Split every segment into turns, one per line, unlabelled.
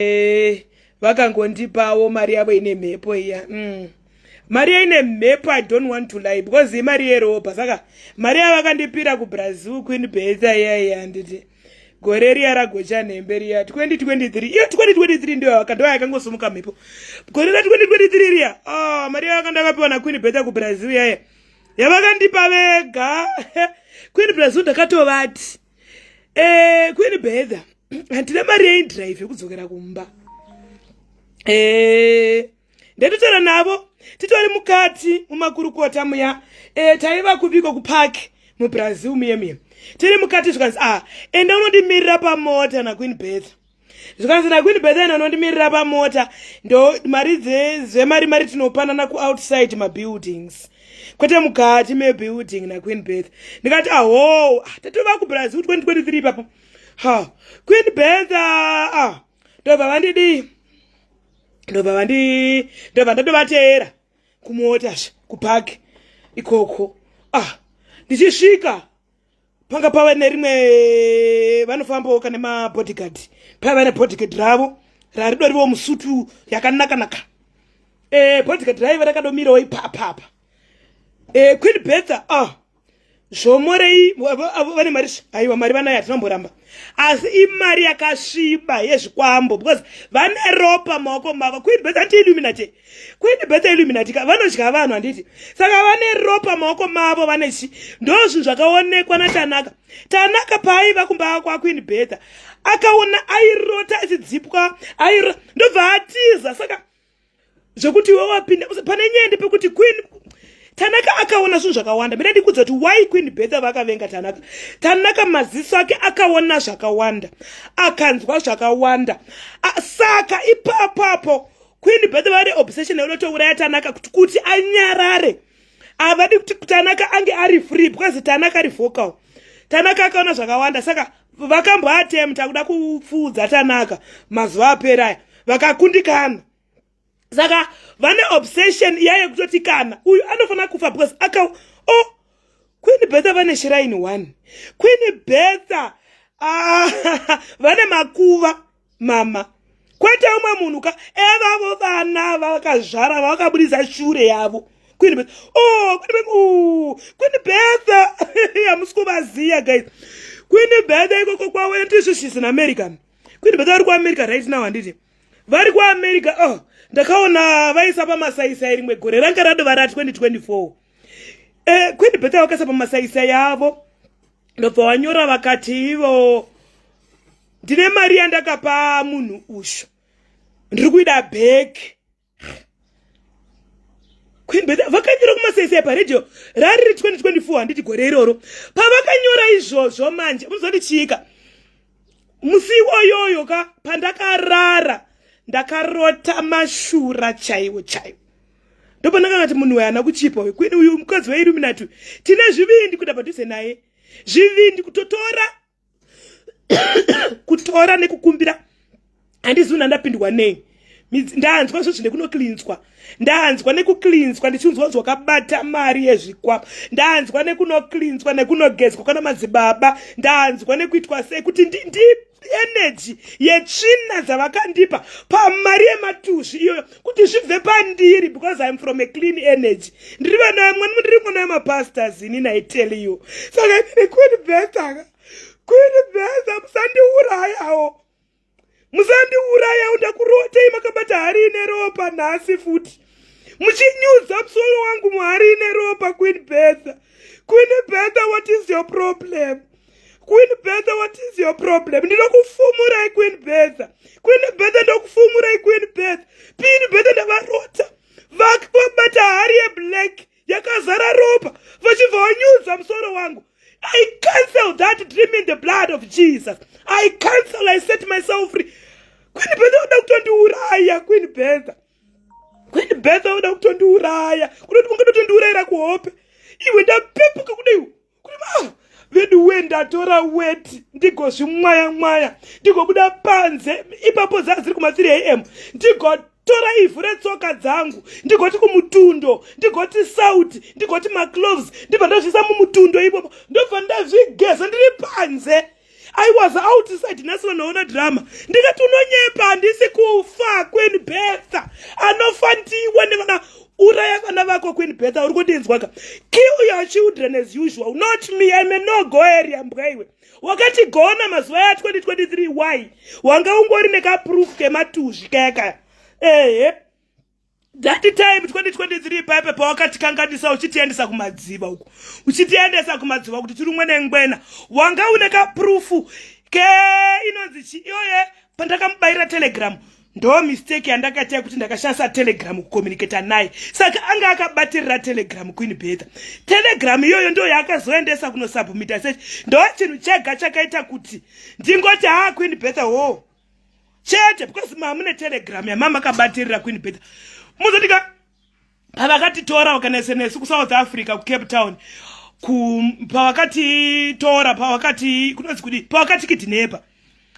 Eh, vakangondipawo mari yavo ine mhepo iya. Mari ine mhepo, I don't want to lie, because imari yeropa. Saka mari yavakandipira kuBrazil, Queen Betha iya iya, handiti gore riya ragocha nhembe riya 2023, iyo 2023 ndiyo ndo yakangosimuka mhepo gore ra2023 riya. Oh, mari yavakandakapiwa naQueen Betha kuBrazil yaya yavakandipa vega Queen Brazil, ndakatovati, Queen Betha, handina mari yeindrive yekudzokera kumba. Ndatotaura navo titori mukati mumakurukota muya. Taiva kupiko, kupark muBrazil muye muye, tiri mukati. Zvikanzi, "Ah, enda unondimirira pamota naQueen Betha." Zvikanzi naQueen Betha, "Enda unondimirira pamota, ndo mari dzemari, mari tinopanana kuoutside mabuildings, kwete mukati mebuilding naQueen Betha." Ndikati, "Aho." Ah, tatova kuBrazil 2023 ipapo. Ha, Queen Betha, ah, ndobva vandidii, ndobva vandi ndobva ndatovateera kumota kupark ikoko. Ah, ndichisvika panga pava nerimwe vanofambawo kane mabodyguard, paiva nebodyguard ravo raridoriwo musutu yakanaka-naka. Bodyguard raiva rakadomirawo ipapapa. Queen Betha, ah, zvomorei, vane mari. Aiwa, mari vanayo, hatinomboramba, asi imari yakasviba yezvikwambo, because vane ropa maoko mavo. Queen Betha anti Illuminati, Queen Betha Illuminati, vanodya vanhu, handiti? Saka vane ropa maoko mavo, vane chi ndo zvinhu zvakaonekwa naTanaka. Tanaka paaiva kumba kwaQueen Betha, akaona airota achidzipwa, ndobva atiza. Saka zvekuti iwe wapinda pane nyaya ndepekuti Queen Tanaka akaona zvinhu zvakawanda. Mina ndikudza kuti why Queen Betha vakavenga Tanaka. Tanaka maziso ake akaona zvakawanda, akanzwa zvakawanda. Saka ipapapo Queen Betha vane obsession yekutouraya Tanaka kuti anyarare. Havadi kuti Tanaka ange ari free, because Tanaka ari vocal. Tanaka akaona zvakawanda. Saka vakamboatempta kuda kupfuudza Tanaka mazuva apera aya, vakakundikana. Saka vane obsession iya yekutoti kana uyu anofanira kufa, because aka, oh, Queen Betha vane shrine one. Queen Betha, ah, vane makuva mama, kwete umwe munhu ka, evavo vana vakazvara vakabudisa shure yavo. Queen Betha, oh, Queen Betha, oh, Queen Betha, hamusi kuvaziya guys. Queen Betha ikoko kwavo ndizvo in America. Queen Betha vari kuAmerica right now, handiti? Vari kuAmerica. Oh, ndakaona vaisa pamasaisai rimwe gore ranga radova ra2024. Queen Betha vakaisa pamasaisai avo, ndobva vanyora vakati ivo, "Ndine mari yandakapa munhu ushu, ndiri kuida back." Queen Betha vakanyora kumasaisai paredhiyo rariri 2024, handiti? Gore iroro pavakanyora izvozvo. Manje muzoti chiika musi iwoyoyo ka, pandakarara ndakarota mashura chaiwo chaiwo. Ndopandakangati munhu uyu haana kuchipa uyu, Queen uyu, mukadzi weIlluminati. Tine zvivindi kuda padhuze naye, zvivindi kutotora, kutora nekukumbira. Handizivi ndandapindwa nei. Ndanzwa zvozvi nekunocleanswa, ndanzwa nekucleanswa, ndichinzwa kunzi wakabata mari yezvikwapa. Ndanzwa nekunocleanswa, nekunogezwa kwana madzibaba, ndanzwa nekuitwa sei kuti ndi energy yetsvina dzavakandipa pamari yematuzvi iyoyo kuti zvibve pandiri, because I am from a clean energy. Ndiri vana, ndiri mwana wemapastors inini, I tell you. Saka inini, Queen Betha, Queen Betha, musandiurayawo, musandiuraya. Ndakurotei makabata hari ine ropa nhasi futi, muchinyudza musoro wangu muhari ine ropa. Queen Betha, Queen Betha, what is your problem? Queen Betha, what is your problem? Ndinokufumurai, Queen Betha. Queen Betha, ndokufumurai. Queen Betha, Queen Betha, ndavarota vakabata hari yeblack yakazara ropa, vachibva vanyudza musoro wangu. I cancel that dream in the blood of Jesus. I cancel, I set myself free. Queen Betha uda kutondiuraya. Queen Betha, Queen Betha uda kutondiuraya, kunoti ungadotondiurayira kuhope iwe. Ndapepuka kudai kuti, ah, vedu we, ndatora weti, ndigozvimwaya mwaya, ndigobuda panze ipapo. Dzaa dziri kuma3 am. Ndigotora ivhu retsoka dzangu, ndigoti kumutundo, ndigoti sauti, ndigoti macloves, ndibva ndazviisa mumutundo ipopo, ndobva ndazvigeza ndiri panze. I was outside nhasi vanoona drama ndikati unonyepa handisi kufa Queen Bertha anofa ndiwe nevana uraya vana vako Queen Bertha uri kundinzwaka kill your children as usual not me. I'm a no go area mbwa iwe wakatigona mazuva ya 2023. Why wanga ungori nekaproof kematuzvi kaya kaya? Ehe, that time 2023 paipe pawakatikanganisa uchitiendesa kumadziva uku, uchitiendesa kumadziva kuti tirumwe nengwena, wanga une kaproof ke inonzi chi iyoye. Pandakamubayira Telegram, ndo mistake yandakaita yekuti ndakashandisa Telegram kucommunicata naye. Saka anga akabatirira Telegram Queen Betha. Telegram iyoyo ndo yaakazoendesa kunosubmita sechi. Ndo chinhu chega chakaita kuti ndingoti, "Ha, Queen Betha wo chete," because mamune Telegram yamama akabatirira Queen Betha. Muzotika pavakatitora vakanese nesu kuSouth Africa, kuCape Town, pavakatitora, pavakati kunonzi kudi, pavakatikidnepa,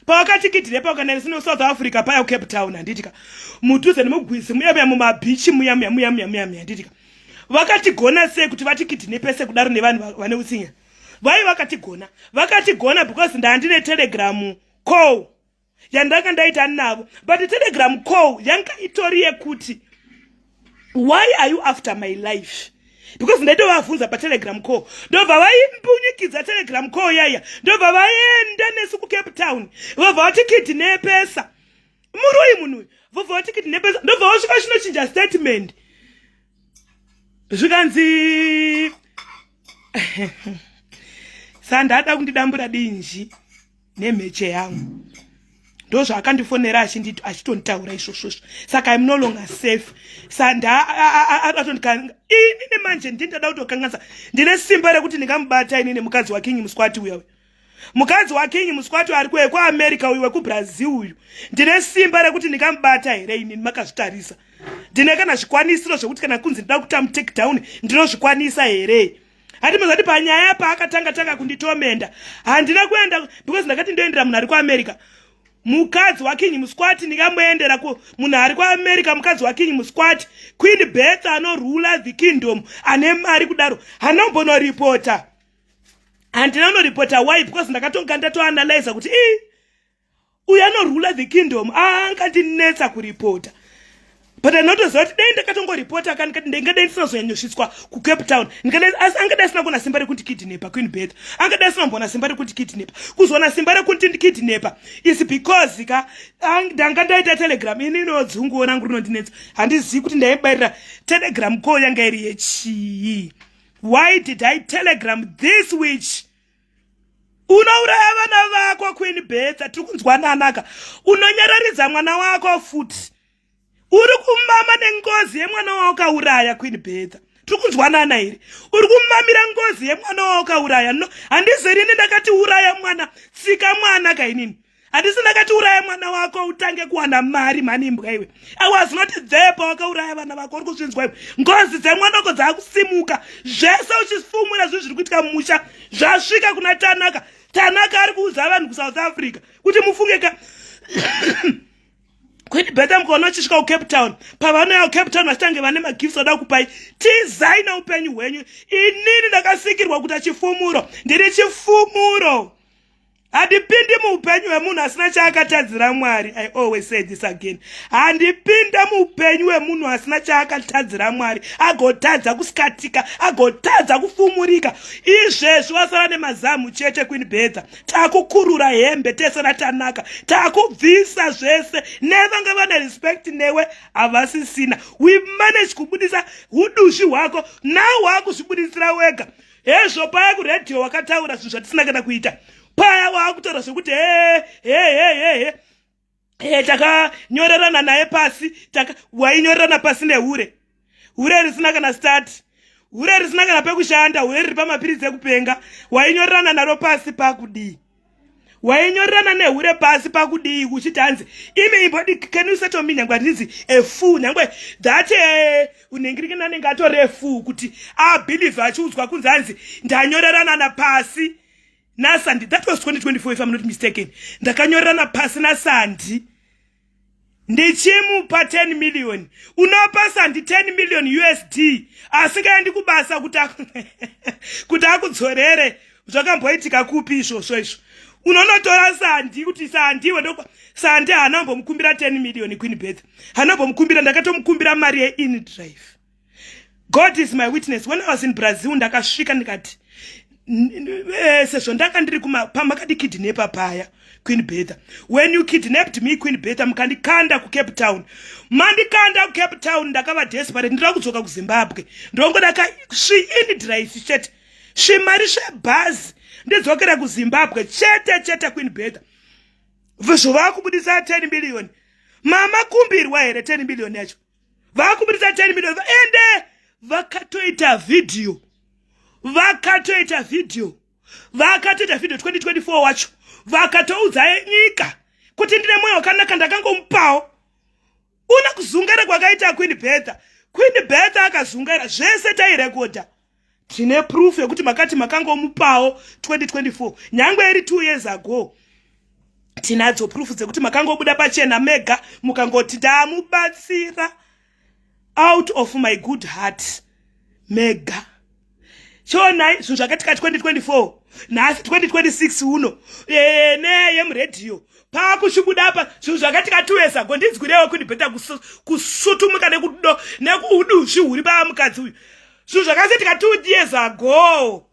pavakatikidnepa vakanese neSouth Africa paya kuCape Town, handitika, mudhuze nemugwizi muya muya, mumabhichi muya muya muya muya muya muya, handitika, vakatigona sei kuti vatikidnepese kudaro nevanhu vane utsinya? Vai vakatigona, vakatigona because ndandine Telegram call yandanga ndaita navo. But Telegram call yanga itori yekuti, "Why are you after my life?" Because ndaitovabvunza paTelegram call, ndobva vaimbunyikidza Telegram call yaya, ndobva vaenda nesu kuCape Town, vobva vatikidnepesa. Muroi munhu uyu. Vobva vatikidnepesa, ndobva vasvika chinochinja statement, zvikanzi sandada kundidambura dinji nemheche yangu. Ndozvaakandifonera achitonditaura izvozvozvo. Saka I'm no longer safe. Sanda inini manje ndindada kutokanganisa. Ndine simba rekuti ndingamubata inini mukadzi waKing Muswati uya uyu, mukadzi waKing Muswati ari kuAmerica uyu, wekuBrazil uyu. Ndine simba rekuti ndingamubata here inini? Makazvitarisa, ndine kana zvikwanisiro zvekuti kana kunzi ndida kuita mutake down, ndinozvikwanisa here? Hati muzati panyaya paakatanga tanga kunditomenda, handina kuenda because ndakati ndoendera munhu ari kuAmerica, mukadzi waKing Muswati. Ndingamuendera munhu ari kuAmerica, mukadzi waKing Muswati, Queen Beth anorula the kingdom, ane mari kudaro? Hanombonoripota, handina unoripota. Why? Because ndakatonga ndatoanalyza kuti i uyu anorula the kingdom angandinetsa kuripota. But anotoziva kuti dai ndakatongoripota kani kati ndingadai ndisina kuCape Town, asi angadai asina kuona simba rekundikidnepa. Queen Beth angadai asina kumboona simba rekundikidnepa. Kuzoona simba rekundikidnepa is because ka ndanga ndaita Telegram. Inino dzunguo rangu rinondinetsa. Handizivi kuti ndaibayirira Telegram call yanga iri yechii. Why did I Telegram this witch? Unouraya vana vako, Queen Betha, tiri kunzwananaka. Unonyararidza mwana wako futi, uri kumama nengozi yemwana waukauraya. Queen Betha, tiri kunzwanana here? Uri kumamira ngozi yemwana waukauraya. No, handizirini ndakati uraya mwana, tsika mwana kainini. Handisi ndakati uraya mwana wako utange kuwana mari manimbwa iwe. I was not there pawakauraya vana vako. Uri kuzvinzwa iwe? Ngozi dzemwana wako dzaakusimuka. Zvese uchifumura zvinhu zviri kuitika mumusha zvasvika kuna Tanaka. Tanaka ari kuudza vanhu kuSouth Africa kuti mufunge ka Queen Betha, mukaona uchisvika kuCape Town, pavanouya kuCape Town vachitange vane magifts vada kupai, tizai neupenyu hwenyu. Inini ndakasikirwa kuita chifumuro, ndiri chifumuro. Handipindi muupenyu hwemunhu asina chaakatadzira Mwari. I always say this again, handipinda muupenyu hwemunhu asina chaakatadzira Mwari, agotadza kusikatika, agotadza kufumurika. Izvezvi wasara nemazamu chete. Queen Betha, takukurura hembe tese raTanaka, takubvisa zvese. Nevanga vane respect newe havasisina. We manage kubudisa uduzvi hwako, now waakuzvibudisira wega. Hezvo paya kuredhiyo wakataura zvinhu zvatisina kana kuita. Paya waakutaura zvekuti he he he he he he, takanyorerana naye pasi. Taka wainyorerana pasi nehure, hure risina kana start, hure risina kana pekushanda, hure riri pamapiritsi ekupenga. Wainyorerana naro pasi pakudii? Wainyorerana nehure pasi pakudii? Uchiti hanzi imi imbodi, can you settle me? Nyangwe handinzi a fool, nyangwe that unhingirikini anenge atori a fool kuti abelieve achiudzwa kunzi hanzi ndanyorerana napasi naSandi. That was 2024, if I'm not mistaken. Ndakanyorerana pasi naSandi ndichimupa 10 million. Unopa Sandi 10 million USD asingaendi kubasa kuti akudzorere? Zvakamboitika kupi izvozvo izvo? Unonotora Sandi kuti Sandi wendo Sandi haana kumbomukumbira 10 million Queen Beth. Haana kumbomukumbira, ndakatomukumbira mari yeInDrive. God is my witness. When I was in Brazil, ndakasvika ndikati, sezvo ndanga ndiri pamakandikidnepa paya, Queen Betha, when you kidnapped me, Queen Betha, mukandikanda kuCape Town, mandikanda kuCape Town, ndakava desperate, ndinoda kudzoka kuZimbabwe. Ndongoda svi-inDrive chete, svimari svebhazi, ndidzokera kuZimbabwe chete chete. Queen Betha, zvovakubudisa 10 million, mamakumbirwa here 10 million yacho? Vakubudisa 10 million, ende vakatoita vhidhiyo, vakatoita vhidhiyo, vakatoita vhidhiyo 2024 wacho, vakatoudza nyika kuti ndine mwoyo wakanaka, ndakangomupawo. Una kuzungaira kwakaita Queen Betha. Queen Betha akazungaira zvese, tairekodha, tine proof yekuti makati makangomupawo 2024, nyangwe iri 2 years ago. Tinadzo proof dzekuti makangobuda pachena mega mukangoti, "Ndamubatsira out of my good heart," mega. Chionai zvinhu zvakatika 2024, nhasi 2026 uno. Neyemuredhiyo paakuchibuda apa zvinhu zvakatika 2 years ago. Ndinzwirewo Queen Betha kusutumuka nekuuduzvi huri pamukadzi uyu. Zvinhu zvakaitika 2 years ago,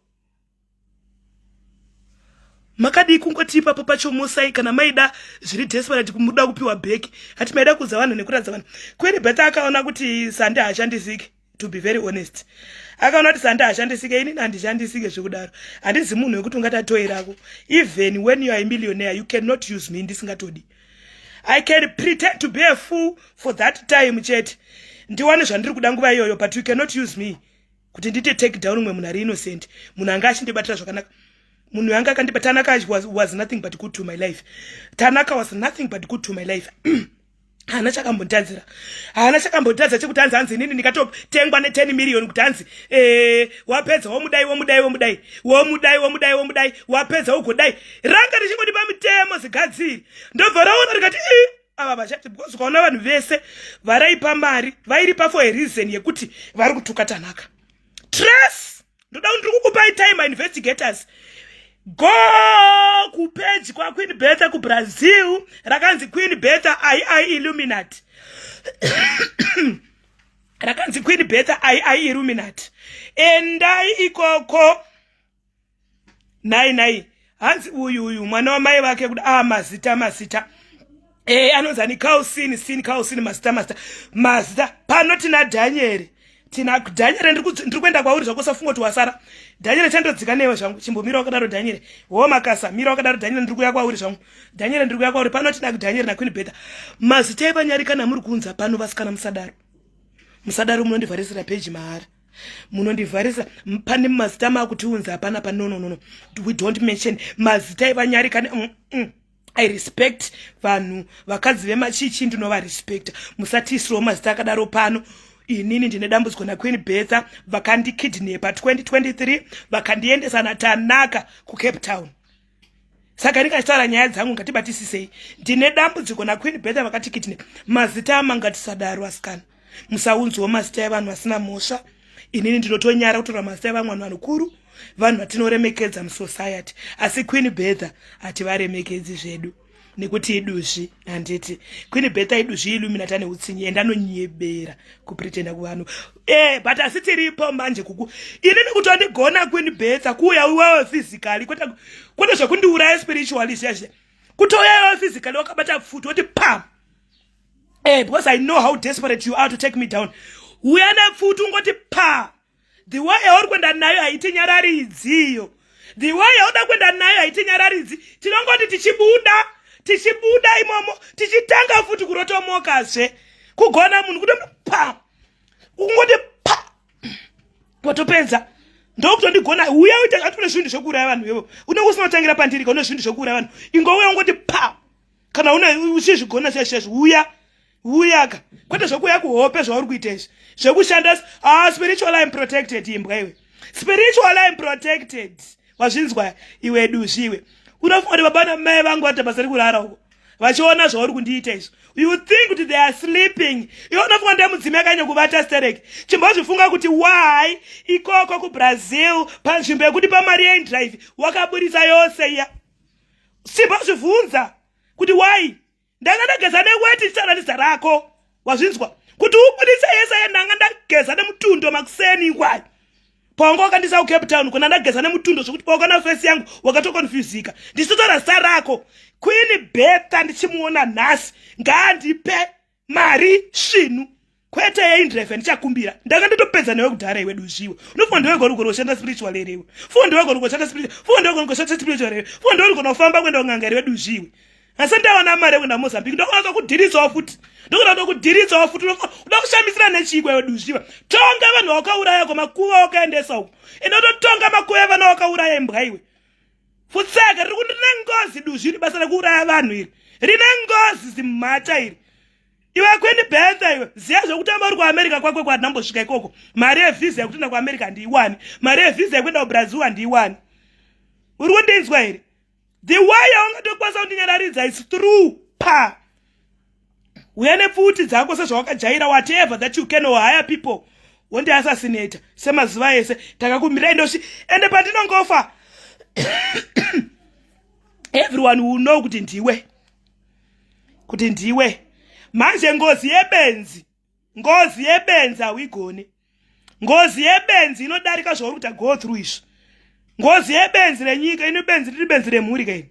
makadii kungoti ipapo pachomosai? Kana maida zviri desperate kumuda kupiwa back, hati maida kuudza vanhu nekuratidza vanhu. Queen Betha akaona kuti Sandi haashandisiki. To be very honest, akaona kuti Sandi haashandisike, inini handishandisike zvekudaro. Handizi munhu wekuti ungati atoirako. Even when you are a millionaire, you cannot use me ndisingatodi. I can pretend to be a fool for that time chete, ndiwane zvandiri kuda nguva iyoyo, but you cannot use me kuti ndite take down umwe munhu ari innocent, munhu anga achindibatira zvakanaka, munhu anga akandiba. Tanaka was nothing but good to my life. Tanaka was nothing but good to my life. Haana chakambonditadzira, haana chakambonditadza chekuti hanzi, hanzi inini ndikatotengwa ne10 million kuti hanzi, wapedza womudai, womudai, womudai, womudai, womudai, womudai, wapedza ugodai. Ranga richingondipa mitemo zigadziri. Ndobva raona rikati, i ava vachati, because ukaona vanhu vese varaipa mari, vairipa for a reason yekuti vari kutuka Tanaka. Trace, ndoda ndiri kukupai time, investigators, go kupeji kwaQueen Betha kuBrazil rakanzi Queen Betha ii Illuminati, rakanzi Queen Betha ii Illuminati. Endai ikoko. Nai nai, hanzi uyu uyu mwana wamai vake kuti a mazita, mazita anonzi ani? Carlson sin, Carlson, mazita, mazita, mazita. Pano tina Dhanieri, tina Dhanieri. Ndiri kuenda kwauri zvako, safunga kuti wasara. Dhanieri, chandodzika newe zvangu, chimbomira wakadaro. Dhanieri wo makasa, mira wakadaro. Dhanieri, ndiri kuuya kwauri zvangu. Dhanieri, ndiri kuuya kwauri. Pano tina Dhanieri naQueen Betha. Mazita evanyari kana muri kuunza pano, vasikana, musadaro, musadaro. Munondivharisira peji mahara, munondivharisa. Pane mazita maakutiunza hapana pa. No, no, no, no, we don't mention mazita evanyari kana I respect vanhu, vakadzi vemachichi ndinovarespecta. Musatiisirawo mazita akadaro pano. Inini ndine dambudziko naQueen Betha, vakandikidnepa 2023, vakandiendesa naTanaka kuCape Town. Saka ndingachitaura nyaya dzangu, ngatibatisisei. Ndine dambudziko naQueen Betha, vakatikidnepa. Mazita ama ngatisadaro, asikana, musaunzwawo mazita evanhu vasina mhosva. Inini ndinotonyara kutora mazita evamwe vanhu vanukuru, vanhu vatinoremekedza musociety, asi Queen Betha hativaremekedzi zvedu nekuti iduzvi. Handiti Queen Betha iduzvi, Illuminati, ane utsinye, ende anonyebera kupretenda kuvanhu. But asi tiripo manje kuku inini kutondigona Queen Betha kuuya iwewe physically, kwete zvekundiuraya spiritually zviya zviya, kutouya iwewe physically wakabata pfuti woti pam. Because I know how desperate you are to take me down. Uya nepfuti ungoti pa. The way yauri kuenda nayo haitinyararidziyo. The way yauda kuenda nayo haitinyararidzi. Tinongoti tichibuda, tichibuda imomo, tichitanga futi kurotomokazve. Kugona munhu kuti pa, ungoti pa, watopedza. Ndokutondigona. Uya uite ati une zvinhu zvekuuraya vanhu ivo, unenge usina kutangira pandiri. Ka une zvinhu zvekuuraya vanhu, ingouya ungoti pa. Kana une uchizvigona chaizvo, uya, uyaka, kwete zvekuuya kuhope zvauri kuita izvi zvekushanda. Ah, spiritual I'm protected. Imbwa iwe, spiritual I'm protected. Wazvinzwa iwe duzvi iwe? Unofunga kuti baba namai vangu vaita basa rekurara uko vachiona zvauri kundiita izvo? You think kuti they are sleeping? Iwe unofunga ndee mudzimai akanyanya kuvata sterek? Chimbozvifunga kuti why ikoko kuBrazil, panzvimbo yekuti pamari yeindrive wakaburisa yose iya. Simba zvibvunza kuti why ndanga ndageza neweti ndichitaura nezita rako wazvinzwa kuti ubudise yese ye ndanga ndageza nemutundo makuseni ikwayo pawanga wakandisa kucape town kona ndageza nemutundo zvekuti pawakaona fesi yangu wakatokonfuzika ndichitotaura zita rako queen betha ndichimuona nhasi ngaandipe mari svinu kwete yeindrive ndichakumbira ndanga ndotopedza newe kudhara iwe duzviwe unofunga ndiwe gona kugona kushanda spiritual here iwe funga ndiwe gona kushanda spiritual funga ndiwe gona kushanda spiritual here funga ndiwe gona kufamba kuenda kun'anga here duzviwe asi ndawana mari yekuenda mozambique ndokona tokudhiritsawo futi ndokona tokudhiritsawo futi uda kushamisira nechikwa iwe duzviwe tonga vanhu vawakauraya ko makuva wakaendesa uko ende utotonga makuva evana wakauraya imbwa iwe futseke riri rine ngozi duzvi iri basa rekuuraya vanhu iri rine ngozi zimhata iri iwe queen betha iwe ziya zvekutamba uri kuamerica kwakwe kwandambosvika ikoko mari yevhiza yekutoenda kuamerica handiiwani mari yevhiza yekuenda kubrazil handiiwani uri kundinzwa here the way yaungatokwanisa kundinyararidza is through pa uya nepfuti dzako sezvawakajaira whatever that you can or hire people wondiassassinata semazuva ese takakumira endoshi ende pandinongofa everyone will know kuti ndiwe kuti ndiwe manje ngozi yebenzi ngozi yebenzi hauigone ngozi yebenzi inodarika zvauri kuita go through izvi ngozi yebenzi renyika ino benzi riri benzi remhuri kaini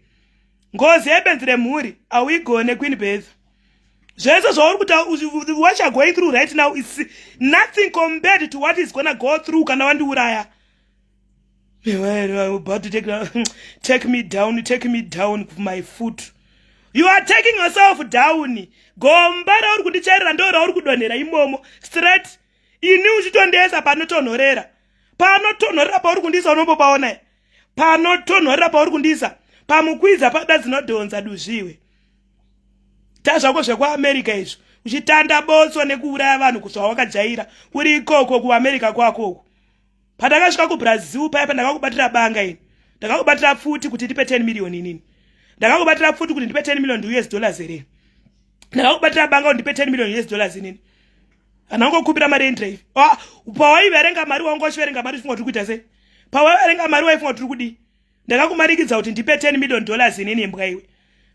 ngozi yebenzi remhuri hauigone queen betha zvese zvauri kuita what youare going through right now is nothing compared to what is gonna go through kana wandiuraya about to take, take me down take me down my foot you are taking yourself down gomba rauri kundichairira ndo rauri kudonhera imomo straight ini uchitondiesa panotonhorera panotonhorera pauri kundiisa unombopaona panotonhorera pauri kundiisa pamukwidza pada dzinodhonza duzviwe tazvako zvekuamerica izvo uchitanda botso nekuuraya vanhu kuzvawakajaira uri ikoko kuamerica kwako uku pandakasvika kubrazil paya pandakakubatira banga ini ndakakubatira pfuti kuti ndipe 10 million inini ndakakubatira pfuti kuti ndipe 10 million us dollars here ndakakubatira banga kuti ndipe 10 million us dollars inini hanangokumbira mari yendrive ah, pawaiverenga mari wanga uchiverenga mari uchifunga tiri kuita sei pawaiverenga mari waifunga tiri kudii ndakakumanikidza kuti ndipe 10 million dollars inini imbwa iwe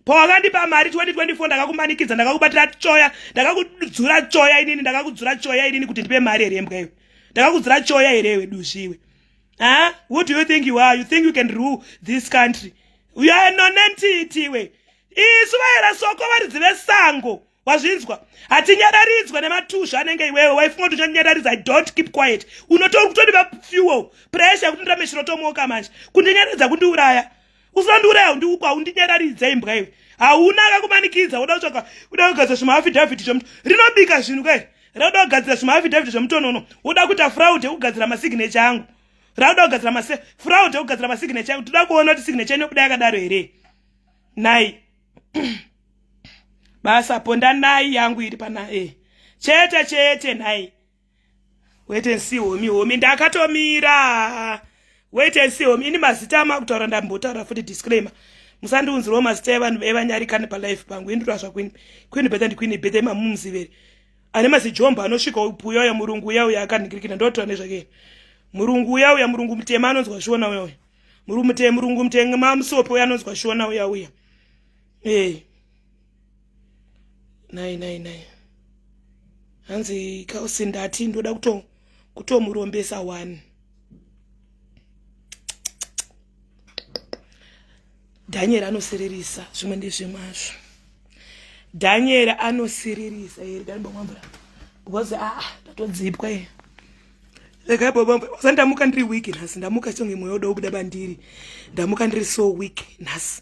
pawakandipa mari 2024 ndakakumanikidza ndakakubatira choya ndakakudzura choya inini ndakakudzura choya inini kuti ndipe mari here imbwa iwe ndakakudzura choya here iwe duzvi iwe huh? who do you think you are you think you can rule this country you are nonentity iwe isu vaera soko varidzi vesango wazvinzwa hatinyararidzwa nematusha anenge iwewe waifunga kuti uchanyararidza i don't keep quiet unotori kutodiva fuel pressure yekuti ndirame chirotomoka manje kundinyaradza kundiuraya usandiuraya undiukwa undinyararidza imbwa iwe hauna akakumanikidza uda kutsvaka uda kugadzira zvimaafidhavhiti zvemuto rinobika zvinhu kai rauda kugadzira zvimaafidhavhiti zvemutonono uda kuita fraud yekugadzira masignature angu rauda kugadzira mase fraud yekugadzira masignature angu toda kuona kuti signature inobuda yakadaro here nhai basa ponda nai yangu iri pana e chete chete nhai wait and see homi homi ndakatomira wait and see homi ini mazita amakutaura ndambotaura futi disclaimer musandiunzirawo mazita evanhu evanyarikani palife pangu indura zvaqueen queen betha ndiqueen betha imamumuzivere ane mazijomba anosvika uya uya murungu uya uya akanhingirikina ndotaura nezvake murungu uya uya murungu mutema anonzwa shona uya uya murungu mutema murungu mutema musope uya anonzwa shona uya uya ee nai nai nai hanzi kausi ndati ndoda kuto kutomurombesa one daniel anosiririsa zvimwe ndezvimwazvo daniel anosiririsa here danibomwamvura because aa ah, ndatodzipwa iye regai baba sa ndamuka ndiri weak nhasi ndamuka chonge mweya uda kubuda bandiri ndamuka ndiri so weak nhasi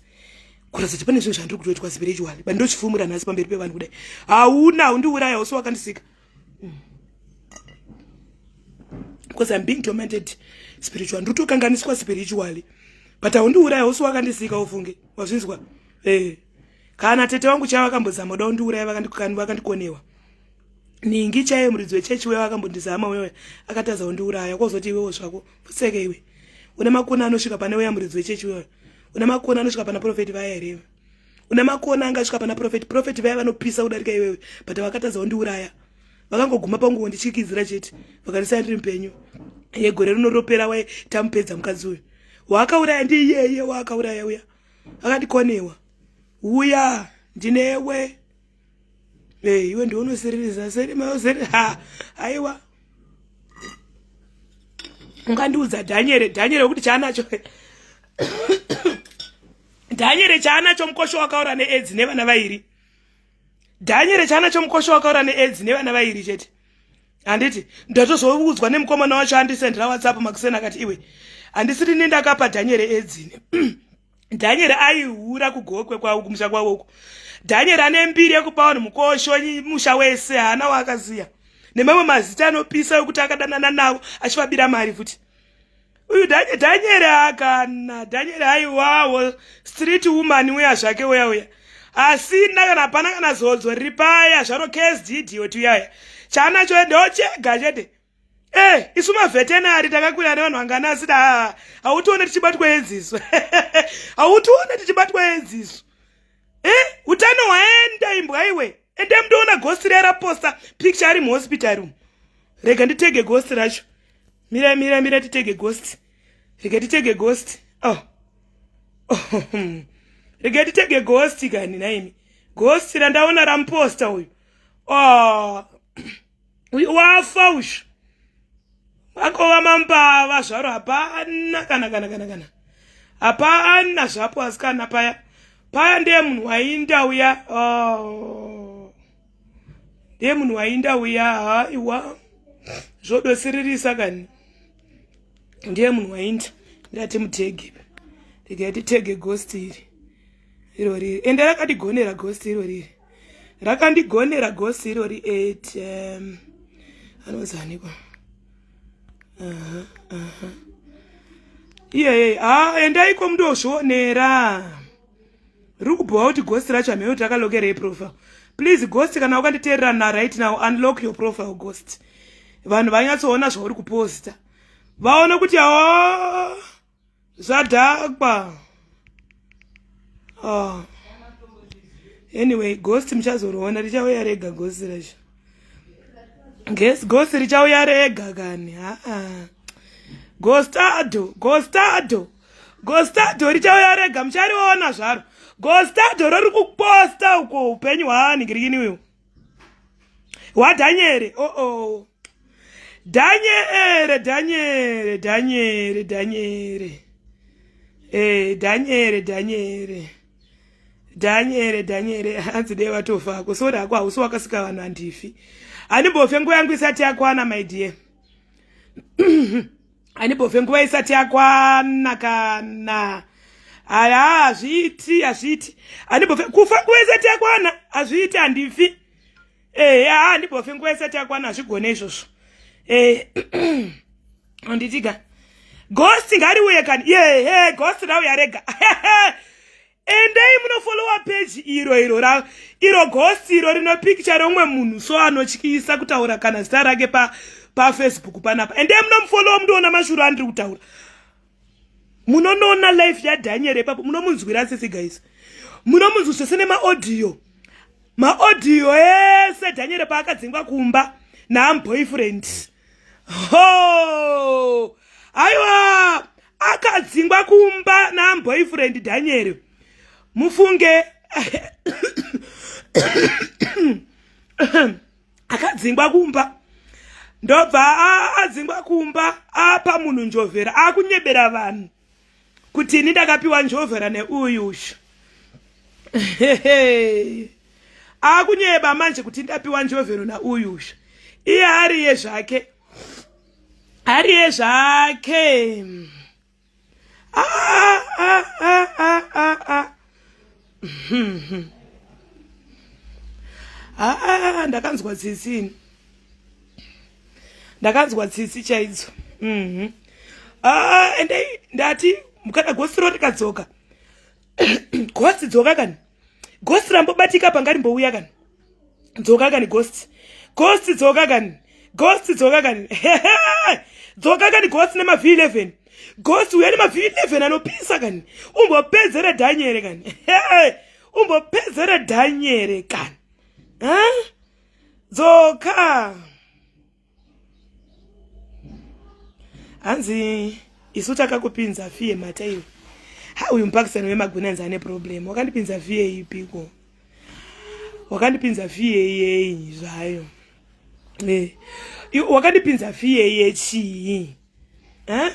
kuratidza kuti pane zvinhu zvandiri kutoitwa spiritually but ndochifumura nhasi pamberi pevanhu kudai hauna haundiuraya usi wakandisika mm. because im being tormented spiritually ndiri kutokanganiswa spiritually but haundiuraya usi wakandisika ufunge wazvinzwa eh kana tete wangu chaivo vakambozama kuda kundiuraya vakandikonewa ningi chaiye muridzi wechechi uya vakambondizama uya akatadza kundiuraya kozoti iwewo zvako pfutseke iwe une makona anosvika pane uya muridzi wechechi uya une makona anosvika pana profeti vaya here iwe une makona angasvika pana profeti profeti vaya vanopisa kudarika iwewe but vakatadza kundiuraya vakangoguma panguvo ndichikidzira chete vakandisiya ndiri mupenyu yegore rino ropera wai tamupedza mukadzi uyu waakauraya ndiyeye waakauraya uya akandikonewa Uya ndinewe. Eh, iwe ndiwe unosiririsa seri ha aiwa. Ungandiudza Daniel, Daniel wekuti chaanacho. Daniel chaanacho mukosho wakaura neAIDS nevana vairi. Daniel chaanacho mukosho wakaura neAIDS nevana vairi chete. Handiti ndatozoudzwa nemukomana wacho andisendera WhatsApp makuseni akati iwe handisiri ini ndakapa Daniel AIDS ini. Daniel aihura kugokwe kwavo kumusha kwavo uko. Daniel ane mbiri yekupa vanhu mukosho musha wese haana waakaziya. Nemamwe mazita anopisa ekuti akadanana navo achivabira mari futi. Uyu Daniel akana Daniel aiwawo street woman uya zvake uya uya. Asina kana hapana kana zodzo riri paya zvaro KSD idiot uyaya. Chaanacho ndochega chete. Eh, isu mavetenari takakwira nevanhu vangani asi da hautione tichibatwa edziso. Hautione tichibatwa edziso. Eh, utano hwaenda imbwa iwe. Ende mundoona ghost riya raposta picture ari muhospital umu. Rega nditege ghost racho. Mira mira mira titege ghost. Rega titege ghost. Oh. Oh. Rega titege ghost kani naimi. Ghost randaona ramuposta uyu. Oh. Uyu wafa uyu akova mambava zvaro hapana kana kana kana kana hapana zvapo asikana paya paya ndiye munhu wainda uya oh. ndiye munhu wainda uya haiwa zvodosiririsa kani ndiye munhu wainda ndati mutege ndikati titege ghost iri iro riri ende rakatigonera ghost iro riri rakandigonera ghost irori at um, anonzi aniko iyeye ha endaiko mundozvionera riri kubhowa kuti ghost racho hameno kuti rakalokerei profile please ghost kana wakanditeerera na right now unlock your profile ghost vanhu vanyatsoona zvauri kuposta vaone kuti awa zvadhakwa oh. Anyway, ghost muchazoriona richauya rega ghost racho. Guess ghost richauya rega kani. Haa. Ghostado, ghostado. Ghostado richauya rega muchariona zvaro. Ghostado riri kuposta uko upenyu hwaani girikini uyu. Wadhanyere. Oh oh. Dhanyere, Dhanyere, Dhanyere, Dhanyere. Eh, Dhanyere, Dhanyere. Dhanyere, Dhanyere. Hanzi dai watofa hako. Sorry hako hausi wakasika vanhu handifi. Handimbofe nguva yangu isati yakwana my dear. Handimbofe nguva isati yakwana kana. Aya hazviiti, hazviiti. Handimbofe kufa nguva isati yakwana. Hazviiti handifi. Eh, haa handimbofe nguva isati yakwana hazvigone izvozvo. Eh. Handitika. Ghost ngariuye kani. Yeah, hey, ghost rauya rega. Endei munofollowa page iro iro ra iro ghost iro rino picture romwe munhu so anotyisa kutaura kana zita rake pa paFacebook panapa. Endei munomufollowa mundoona mashuro andiri kutaura. Munonoona life yaDaniel ipapo munomunzwira sisi guys. Munomunzwa zvese nemaaudio. Maaudio ese Daniel paakadzingwa kumba naamboyfriend. Ho! Aiwa! Akadzingwa kumba naamboyfriend Daniel. Mufunge akadzingwa kumba ndobva adzingwa kumba apa munhu njovhera akunyebera vanhu kuti ini ndakapiwa njovhera neuyu ushu akunyeba manje kuti ndapiwa njovhero nauyu ushu iye ariye zvake ariye zvake ah, ah, ah, ah, ah, ah. Ah, ndakanzwa tsitsi ini ndakanzwa tsitsi chaidzo mm -hmm. ah, ende ndati kana gosiro rikadzoka ghost dzoka kani ghost rambobatika panga rimbouya kani dzoka kani ghost ghost dzoka kani ghost dzoka kani dzoka kani ghost nema v11 ghost uya nema v11 anopisa kani umbopedzere dhanyere kani umbopedzere dhanyere kani dzoka Hanzi isu takakupinza fiye mhata iwe. Ha, uyu mupakistani wemagunanzi ane problem. Wakandipinza fear ipiko? Wakandipinza fear yei zvayo? Eh. Wakandipinza fear yechii? Eh?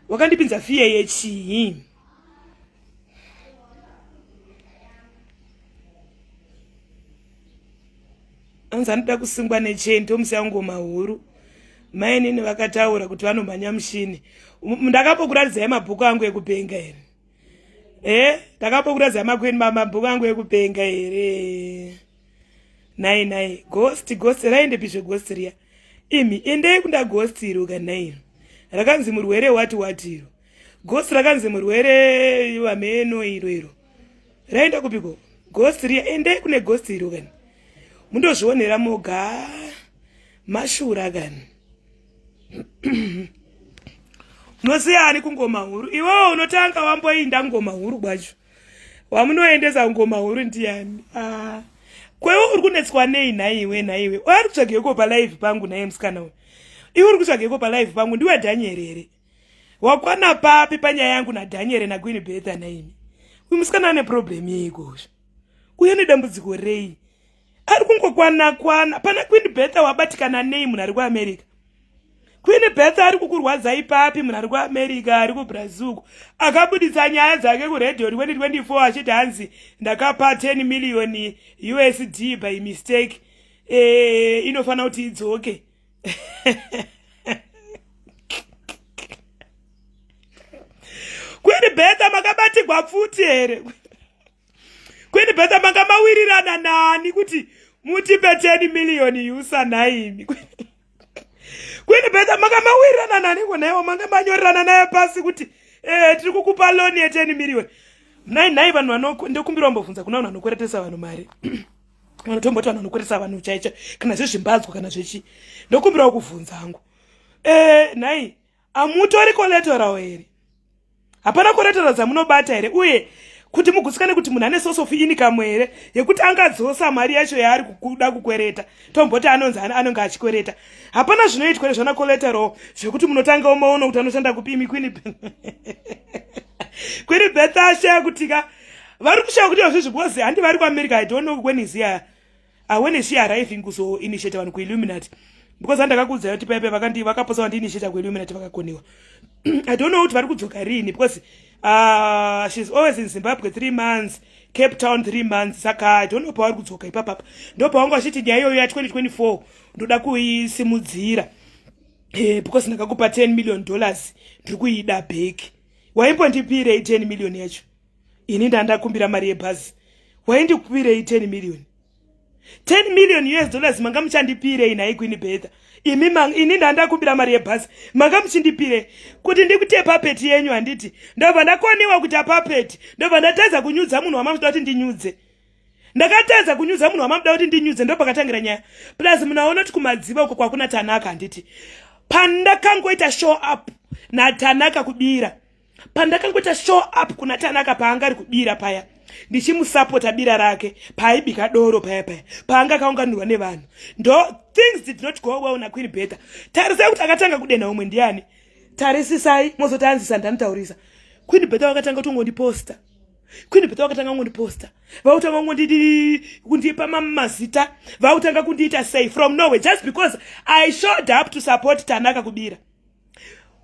Wakandipinza fear yechii? Anzi anoda kusungwa necheni tomusiya ngoma huru. Mainini vakataura kuti vanomhanya mushini. Ndakapokuratidzai mabhuku angu ekupenga here? Eh, ndakapokuratidzai makweni mabhuku angu ekupenga here? Nai nai, ghost ghost raendepi zveghost riya? Imi endei kunda ghost iro kana iro. Rakanzi murwere wati wati iro. Ghost rakanzi murwere vameno iro iro. Raenda kupiko? Ghost riya endei kune ghost iro kani. Mundozvionera moga mashura kani. Unosiya ani kungoma huru? Iwewe unotanga wamboinda ngoma huru kwacho. Wamunoendesa ngoma huru ndiyani? Ah. Kwewe uri kunetswa nei nhaiwe nhaiwe? Uri kutsvageiko palive pangu nhaiwe musikana uyu? Iwe uri kutsvageiko palive pangu? Ndiwe Daniel here? Wakwana papi panyaya yangu naDaniel naQueen Bertha nhaimi? Uyu musikana ane problem yeiko? Uye nedambudziko rei? Ari kungokwana kwana. Pana Queen Bertha wabatikana nei munhu ari kuAmerica? Queen Bertha ari kukurwadza ipapi munhu ari kuAmerica ari kuBrazil akabuditsa nyaya dzake kuRadio 2024 achiti hanzi ndakapa 10 million USD by mistake e, inofanira kuti idzoke. Queen Bertha makabatigwa pfuti here? Queen Bertha manga mawirirana nani kuti mutipe 10 million usa nhaimi? Queen Bertha manga mawirirana nani konaiwo manga manyorerana naye pasi kuti eh, tiri kukupa loan ye 10 million. Nhai nhai vanhu vano ndokumbira wambobvunza kuna vanhu vanokweretesa vanhu mari. Vanotomboti vanhu vanokweretesa vanhu chaicho kana zvezvimbadzwa kana zvechi. Ndokumbirawo kuvhunza hangu. Eh, nhai amutori collateral here? Hapana collateral dzamunobata here? Uye kuti mugutsikane kuti munhu ane source of income here yekuti angadzosa mari yacho yaari kuda kukwereta? Tomboti anonzi anonge achikwereta. Hapana zvinoitwa here zvana collateral zvekuti munotanga maona kuti anoshanda kupi imi Queen Queen Bertha ashaya kuti ka vari kushaya kuti izvozvi because handi vari kuAmerica. I don't know when is here. When is she arriving kuzo initiate vanhu kuIlluminati? Because andakakuudzai kuti paipai vakandi vakaposa vandiinitiate kuIlluminati vakakoniwa. I don't know kuti vari kudzoka rini because she's always in Zimbabwe 3 months, Cape Town 3 months. Saka I don't know pavari kudzoka ipapapa. Ndo pavanga vachiti nyaya iyoyo ya 2024 ndoda kuisimudzira. Eh, because ndakakupa 10 million dollars ndiri kuida back. Waimbondipirei 10 million yacho? Ini ndandakumbira mari yebhazi. Waindikupirei 10 million? 10 million US dollars manga muchandipirei nhai Queen Bertha? Imi ini ndandakumbira mari yebhazi manga muchindipirei kuti ndikuite puppet yenyu handiti? Ndobva ndakoniwa kuita puppet, ndobva ndatadza kunyudza munhu wamamuda kuti ndinyudze. Ndakatadza kunyudza munhu wamamuda kuti ndinyudze, ndopakatangira nyaya. Plus munaona kuti kumadziva uko kwakuna Tanaka handiti? Pandakangoita show up naTanaka kubira, pandakangoita show up kuna Tanaka paanga ari kubira paya, ndichimusapota bira rake paaibika doro paya paya paanga akaunganirwa nevanhu, ndo things did not go well naQueen Bertha. Tarisai kuti akatanga kudenha umwe ndiani? Tarisisai mozotanzisa ndanotaurisa. Queen Bertha vakatanga kutongondiposta. Queen Bertha vakatanga kungondiposta, vakutanga kundipa mazita, vakutanga kundiita sei from nowhere just because I showed up to support Tanaka kubira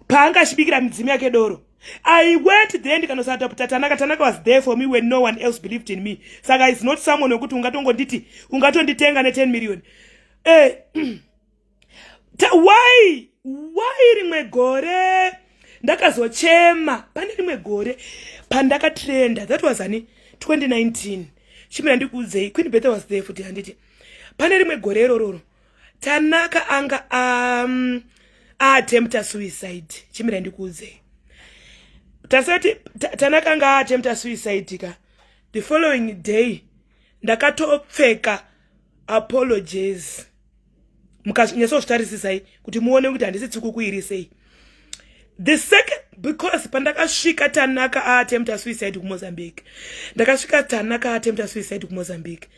paanga achibikira midzimu yake doro. I went there ndikanosapota Tanaka. Tanaka was there for me when no one else believed in me. Saka is not someone wekuti ungatongonditi ungatonditenga ne10 million. Eh, why rimwe gore ndakazochema pane rimwe gore pandakatrenda, that was ani 2019. Chimira ndikuudzei, Queen Bertha was there futi handiti? Pane rimwe gore irororo Tanaka anga aattempta suicide. Chimira ndikuudzei, tasati Tanaka anga aattempta suicide ka, the following day ndakatopfeka apologies. Mukanyatsozvitarisisai kuti muone kuti handisi tsukuku iri sei. The second, because pandakasvika Tanaka aattempta suicide kuMozambique, ndakasvika Tanaka aattempta suicide kuMozambique,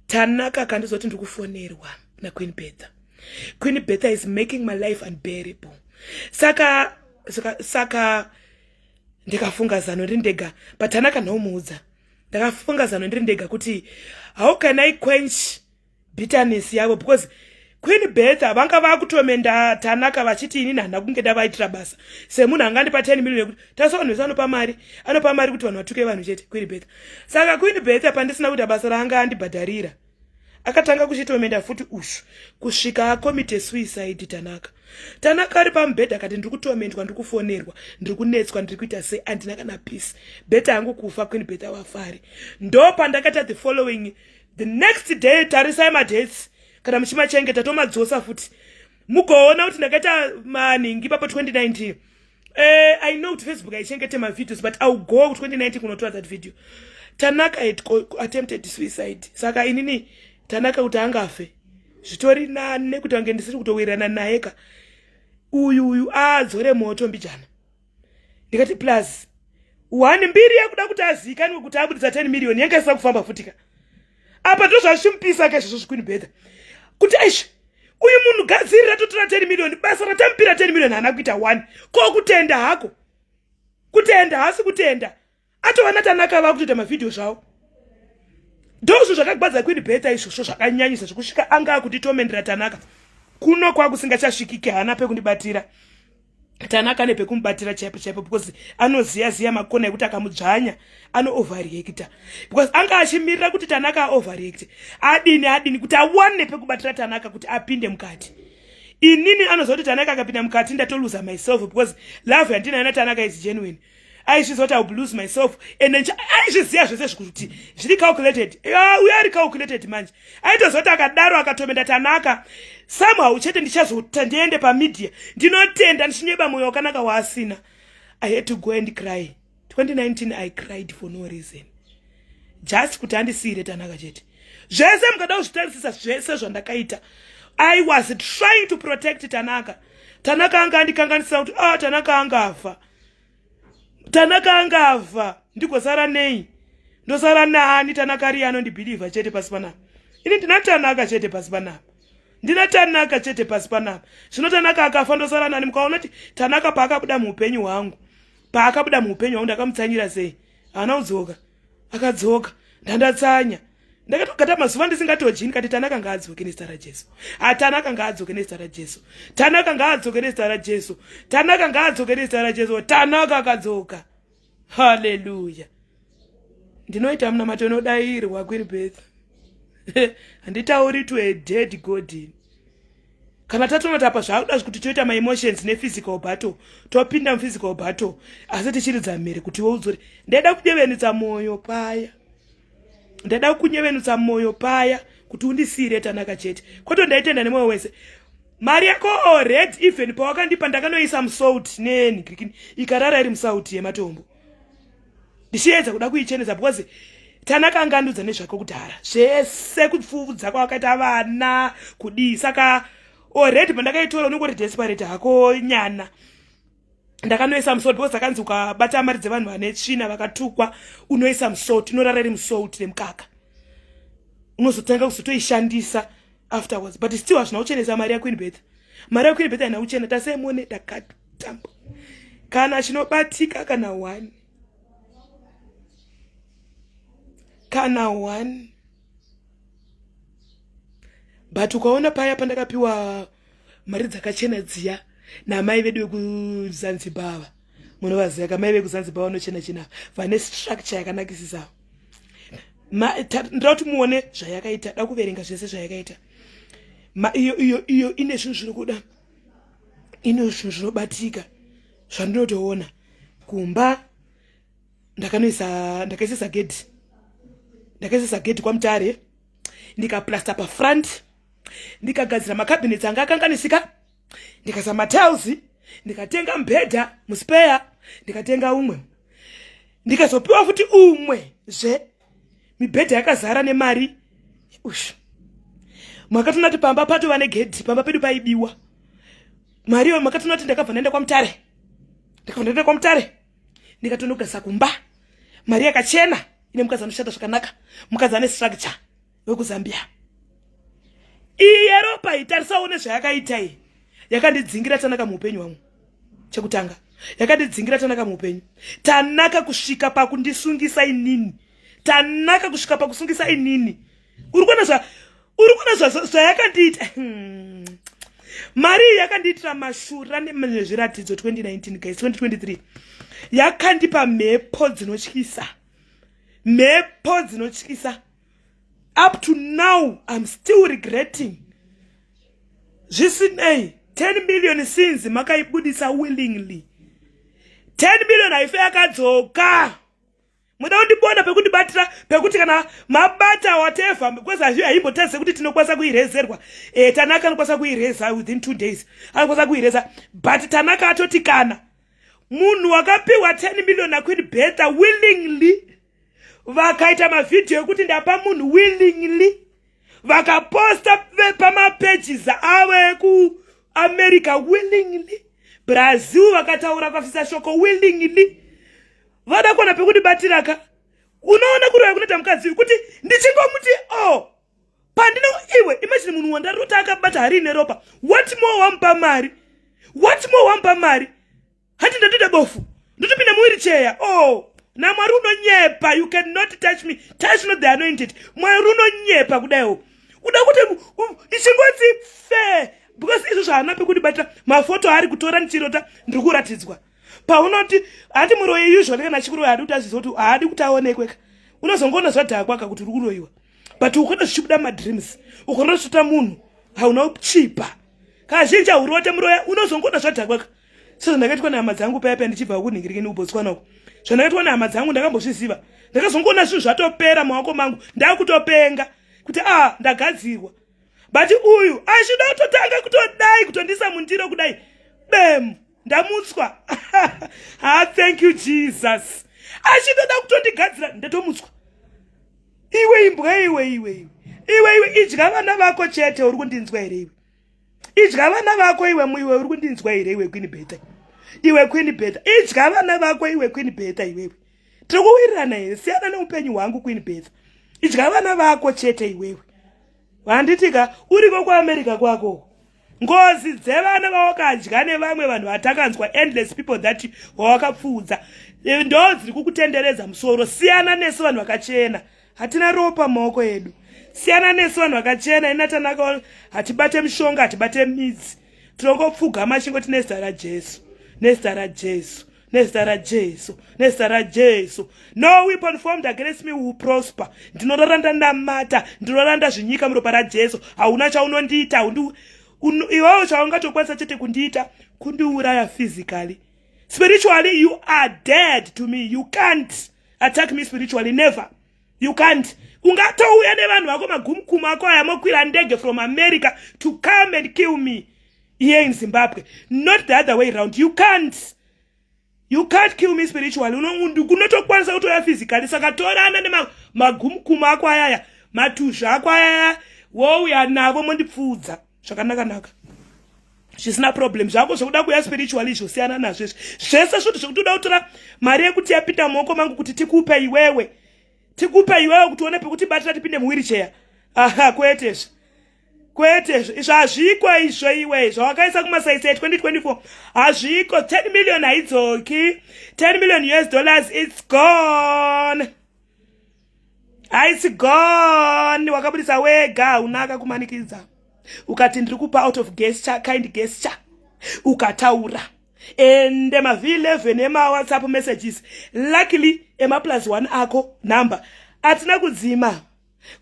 Tanaka akandizoti ndiri kufonerwa naQueen Bertha. Queen Bertha is making my life unbearable. Saka saka saka Ndikafunga zano ndiri ndega, but Tanaka nhaumuudza. Ndakafunga zano ndiri ndega kuti how can I quench bitterness yavo, because Queen Bertha vanga vakutomenda Tanaka vachiti inini handina kunge ndavaitira basa semunhu angandipa 10 million yekuti tarisa vanhu vese anopa mari, anopa mari kuti vanhu vatuke vanhu chete, Queen Bertha. Saka Queen Bertha pandisina kuita basa raanga andibhadharira, akatanga kuchitomenda futi ushu kusvika akomite suicide. Tanaka, Tanaka ari pamubhedha akati, "Ndiri kutomendwa, ndiri kufonerwa, ndiri kunetswa, ndiri kuita sei, handina kana peace, better hangu kufa." Queen Bertha wafari. Ndo pandakaita the following, the next day. Tarisai madates kana muchimachengeta, tomadzosa futi mugoona kuti ndakaita maningi papo 2019. I know kuti Facebook haichengete mavideos, but I'll go 2019 kunotora that video. Tanaka had attempted suicide. Saka inini Tanaka kuti angafe zvitori nani nekuti ange ndisiri kutowirirana naye ka. Uyu uyu adzore moto mbijana. Ndikati plus one mbiri yakuda kuti azivikanwe kuti abudisa 10 million yanga isina kufamba futika apa. Ndo zvazvimupisa ka izvozvo zviQueen Bertha kuti aish, uyu munhu gadzirira totora 10 million, basa ratamupira 10 million haana kuita one. Ko kutenda hako, kutenda haasi kutenda, atova naTanaka vakutoita mavhidhiyo zvavo. Ndozvo zvakagwadza Queen Bertha izvozvo zvakanyanyisa zvekusvika anga akutitomendera Tanaka kuno kwakusingachasvikiki. Haana pekundibatira Tanaka, nepekumubatira chaipo chaipo, because anoziya ziya makona ekuti akamudzvanya anooverreacta, because anga achimirira kuti Tanaka aoverreacte, adini adini, kuti awane pekubatira Tanaka kuti apinde mukati. Inini anoziva kuti Tanaka akapinda mukati ndatoluza myself, because love yandinayo naTanaka is genuine. Aizviziva kuti I will lose myself and aizviziva zvese zvikuti zviri calculated. Uyo ari calculated manje aitoziva kuti akadaro akatomenda Tanaka somehow chete ndichazota ndiende pamedia ndinotenda ndichinyeba mwoyo wakanaka waasina. I had to go and cry. 2019 I cried for no reason, just kuti andisiyire Tanaka chete. Zvese mukada kuzvitarisisa, zvese zvandakaita, I was trying to protect Tanaka. Tanaka anga andikanganisira kuti, ah, Tanaka angafa, Tanaka angafa, ndigosara nei? Ndosara naani? Tanaka ari anondibhilivha chete pasi panapa. Ini ndina Tanaka chete pasi panapa, ndina Tanaka chete pasi panapa. Zvino Tanaka akafa, ndosara nani? Mukaona kuti Tanaka paakabuda muupenyu hwangu, paakabuda muupenyu hwangu, ndakamutsanyira sei? Haana kudzoka. Akadzoka ndandatsanya, ndakatogata mazuva ndisingatodyi. Ndikati, "Tanaka ngaadzoke nezita raJesu. Atanaka ngaadzoke nezita raJesu. Tanaka ngaadzoke nezita raJesu. Tanaka ngaadzoke nezita raJesu." Tanaka akadzoka. Haleluya! Ndinoita munamato inodayirwa. Queen Bertha, handitauri to a dead god. Kana tatonoti apa zvakuda kuti toita maemotions nephysical battle, topinda muphysical battle, asi tichiridza mhere kuti woudzore. Ndaida kunyevenutsa mwoyo paya, ndaida kunyevenutsa mwoyo paya kuti undisiyire Tanaka chete. Kwete, ndaitenda nemwoyo wese. Mari yako already, even pawakandipa, ndakanoisa musalt nenhikirikini, ikarara iri musalt yematombo, ndichiedza kuda kuichenesa, because Tanaka angandudza nezvako kudhara zvese, kupfuvudza kwakaita vana kudii. Saka already pandakaitora unongori desperate hako nyana. Ndakanoisa musalt because akanzi ukabata mari dzevanhu vane tsvina vakatukwa, unoisa musalt, inorara iri musalt nemukaka, unozotanga kuzotoishandisa afterwards. But still hazvina kuchenesa mari yaQueen Bertha. Mari yaQueen Bertha haina kuchena. Tasemone ndakatamba kana chinobatika, kana one, kana one. But ukaona paya pandakapiwa mari dzakachena dziya namai vedu vekuZanzibar, munovaziva kamai vekuZanzibar vanochena chena, vane structure yakanakisisa. Ndoda kuti muone zvayakaita, da kuverenga zvese zvayakaita. Iyo iyo iyo ine zvinhu zviri kuda, ine zvinhu zvinobatika zvandinotoona kumba. Ndakanoisa, ndakaisisa gedhi, ndakaisisa gedhi kwaMutare, ndikaplasta pafront, ndikagadzira macabinets anga akanganisika, ndikaisa matiles, ndikatenga mubhedha muspare, ndikatenga umwe, ndikazopiwa futi umwe zve. Mibhedha yakazara nemari. Ush, makatoona kuti pamba patova negedhi. Pamba pedu paibiwa mari iyo. Makatoona kuti ndakabva ndaenda kwaMutare, ndakabva ndaenda kwaMutare, ndikatonogasa kumba mari yakachena ine mukadzi anoshanda zvakanaka, mukadzi ane structure wekuZambia. Iyi yeropa iyi, tarisawo nezvayakaita iyi. Yakandidzingira Tanaka muupenyu hwangu. Chekutanga, Yakandidzingira Tanaka muupenyu. Tanaka kusvika pakundisungisa inini. Tanaka kusvika pakusungisa inini. Uri kuona zva uri kuona zvayakandiita. Mari iyi yakandiitira mashura nezviratidzo 2019 guys, 2023. Yakandipa mhepo dzinotyisa. Mhepo dzinotyisa. Up to now I'm still regretting. Zvisinei, 10 million sins makaibudisa willingly. 10 million haife yakadzoka. Muda kundibona pekundibatira pekuti kana mabata whatever, because haimbotadze kuti tinokwanisa kuirezerwa. Tanaka anokwanisa kuireza within 2 days, anokwanisa kuireza. But Tanaka atoti kana munhu wakapiwa 10 million naQueen Betha willingly, vakaita mavhidhiyo ekuti ndapa munhu willingly, vakaposta pamapages avo ekuAmerica willingly, Brazil vakataura kwafisa shoko willingly, vada kuona pekundibatiraka. Unoona kuroya kunoita mukadzi kuti ndichingomuti o oh, pandino iwe imagine munhu wandarota akabata hari neropa. What more wamupa mari? What more wamupa mari? Hati ndotoita bofu, ndotopinda muwheelchair. Oh, naMwari unonyepa. You cannot touch me. Touch not the anointed. Mwari unonyepa kudaiwo. Uda kuti ichingoti fe because izvo zvaana pekundibata. Mafoto ari kutora ndichirota, ndiri kuratidzwa paunoti hati muroyi. Usually kana achikuroya haadi kuti azive kuti haadi kuti aonekweka. Unozongoona zvadhakwa ka kuti uri kuroyiwa, but ukaona zvichibuda madreams, ukaona zvichita munhu hauna kuchipa. Kazhinji haurote muroya, unozongoona zvadhakwa ka. Sezvandakaitwa nehama dzangu paya paya ndichibva kunhingirikeni kuBotswana uko, zvandakaitwa nehama dzangu ndakambozviziva. Ndakazongoona zvinhu zvatopera mumaoko mangu, ndakutopenga kuti a ah, ndagadzirwa. But uyu achida kutotanga kutodai kutondisa mundiro kudai, bem, ndamutswa. Ha, thank you, Jesus. Achitoda kutondigadzira, ndatomutswa. Iwe imbwa iwe, iwe, iwe, iwe, iwe, idya vana vako chete. Uri kundinzwa here iwe? Idya vana vako iwe. Muiwe, uri kundinzwa here iwe, Queen Beta? Iwe Queen Beta, idya vana vako iwe, Queen Beta. Iwewe, tiri kuwirirana here? Siyana neupenyu hwangu, Queen Beta. Idya vana vako chete iwewe. Handitika uriko kuAmerica kwako, ngozi dzevana vawakadya nevamwe vanhu vatakanzwa, endless people that wawakapfuudza, ndo dziri kukutenderedza musoro. Siyana nesu vanhu vakachena, hatina ropa mumaoko edu. Siyana nesu vanhu vakachena. Inatanaka hatibate mishonga, hatibate midzi. Tinongopfugama chingoti nezita raJesu, nezita raJesu, nezita raJesu, nezita raJesu. No weapon formed against me will prosper. Ndinorara ndanamata, ndinorara ndazvinyika muropa raJesu. Hauna chaunondiita. Iwewo chaungatokwanisa chete kundiita kundiuraya physically. Spiritually you are dead to me. You can't attack me spiritually, never. You can't. Ungatouya nevanhu vako, magumukumu ako aya, mokwira ndege from America to come and kill me here in Zimbabwe, not the other way round. You can't, you can't kill me spiritually. Kunotokwanisa kutoya physically. Saka torana nemagumukumu ako ayaya, matuzva ako ayaya, wouya navo mondipfuudza zvakanaka-naka, zvisina problem. Zvako zvokuda kuya spiritually zvosiyana nazvo izvi zvese. Zvinhu zvekuti uda kutora mari yekuti yapinda mumaoko mangu kuti tikupe iwewe, tikupe iwewe kuti uone pekuti batira tipinde muwheelchair. Aha, kwetezve, kwete, izvo hazviko izvo. Iwe, zvawakaisa kumasaisai 2024 hazviko. 10 million haidzoki. 10 million US dollars, it's gone, it's gone. Wakabudisa wega, hauna akakumanikidza. Ukati ndiri kupa out of gesture, kind gesture, ukataura. Ende mav11 emaWhatsApp messages, luckily emaplus 1 ako number hatina kudzima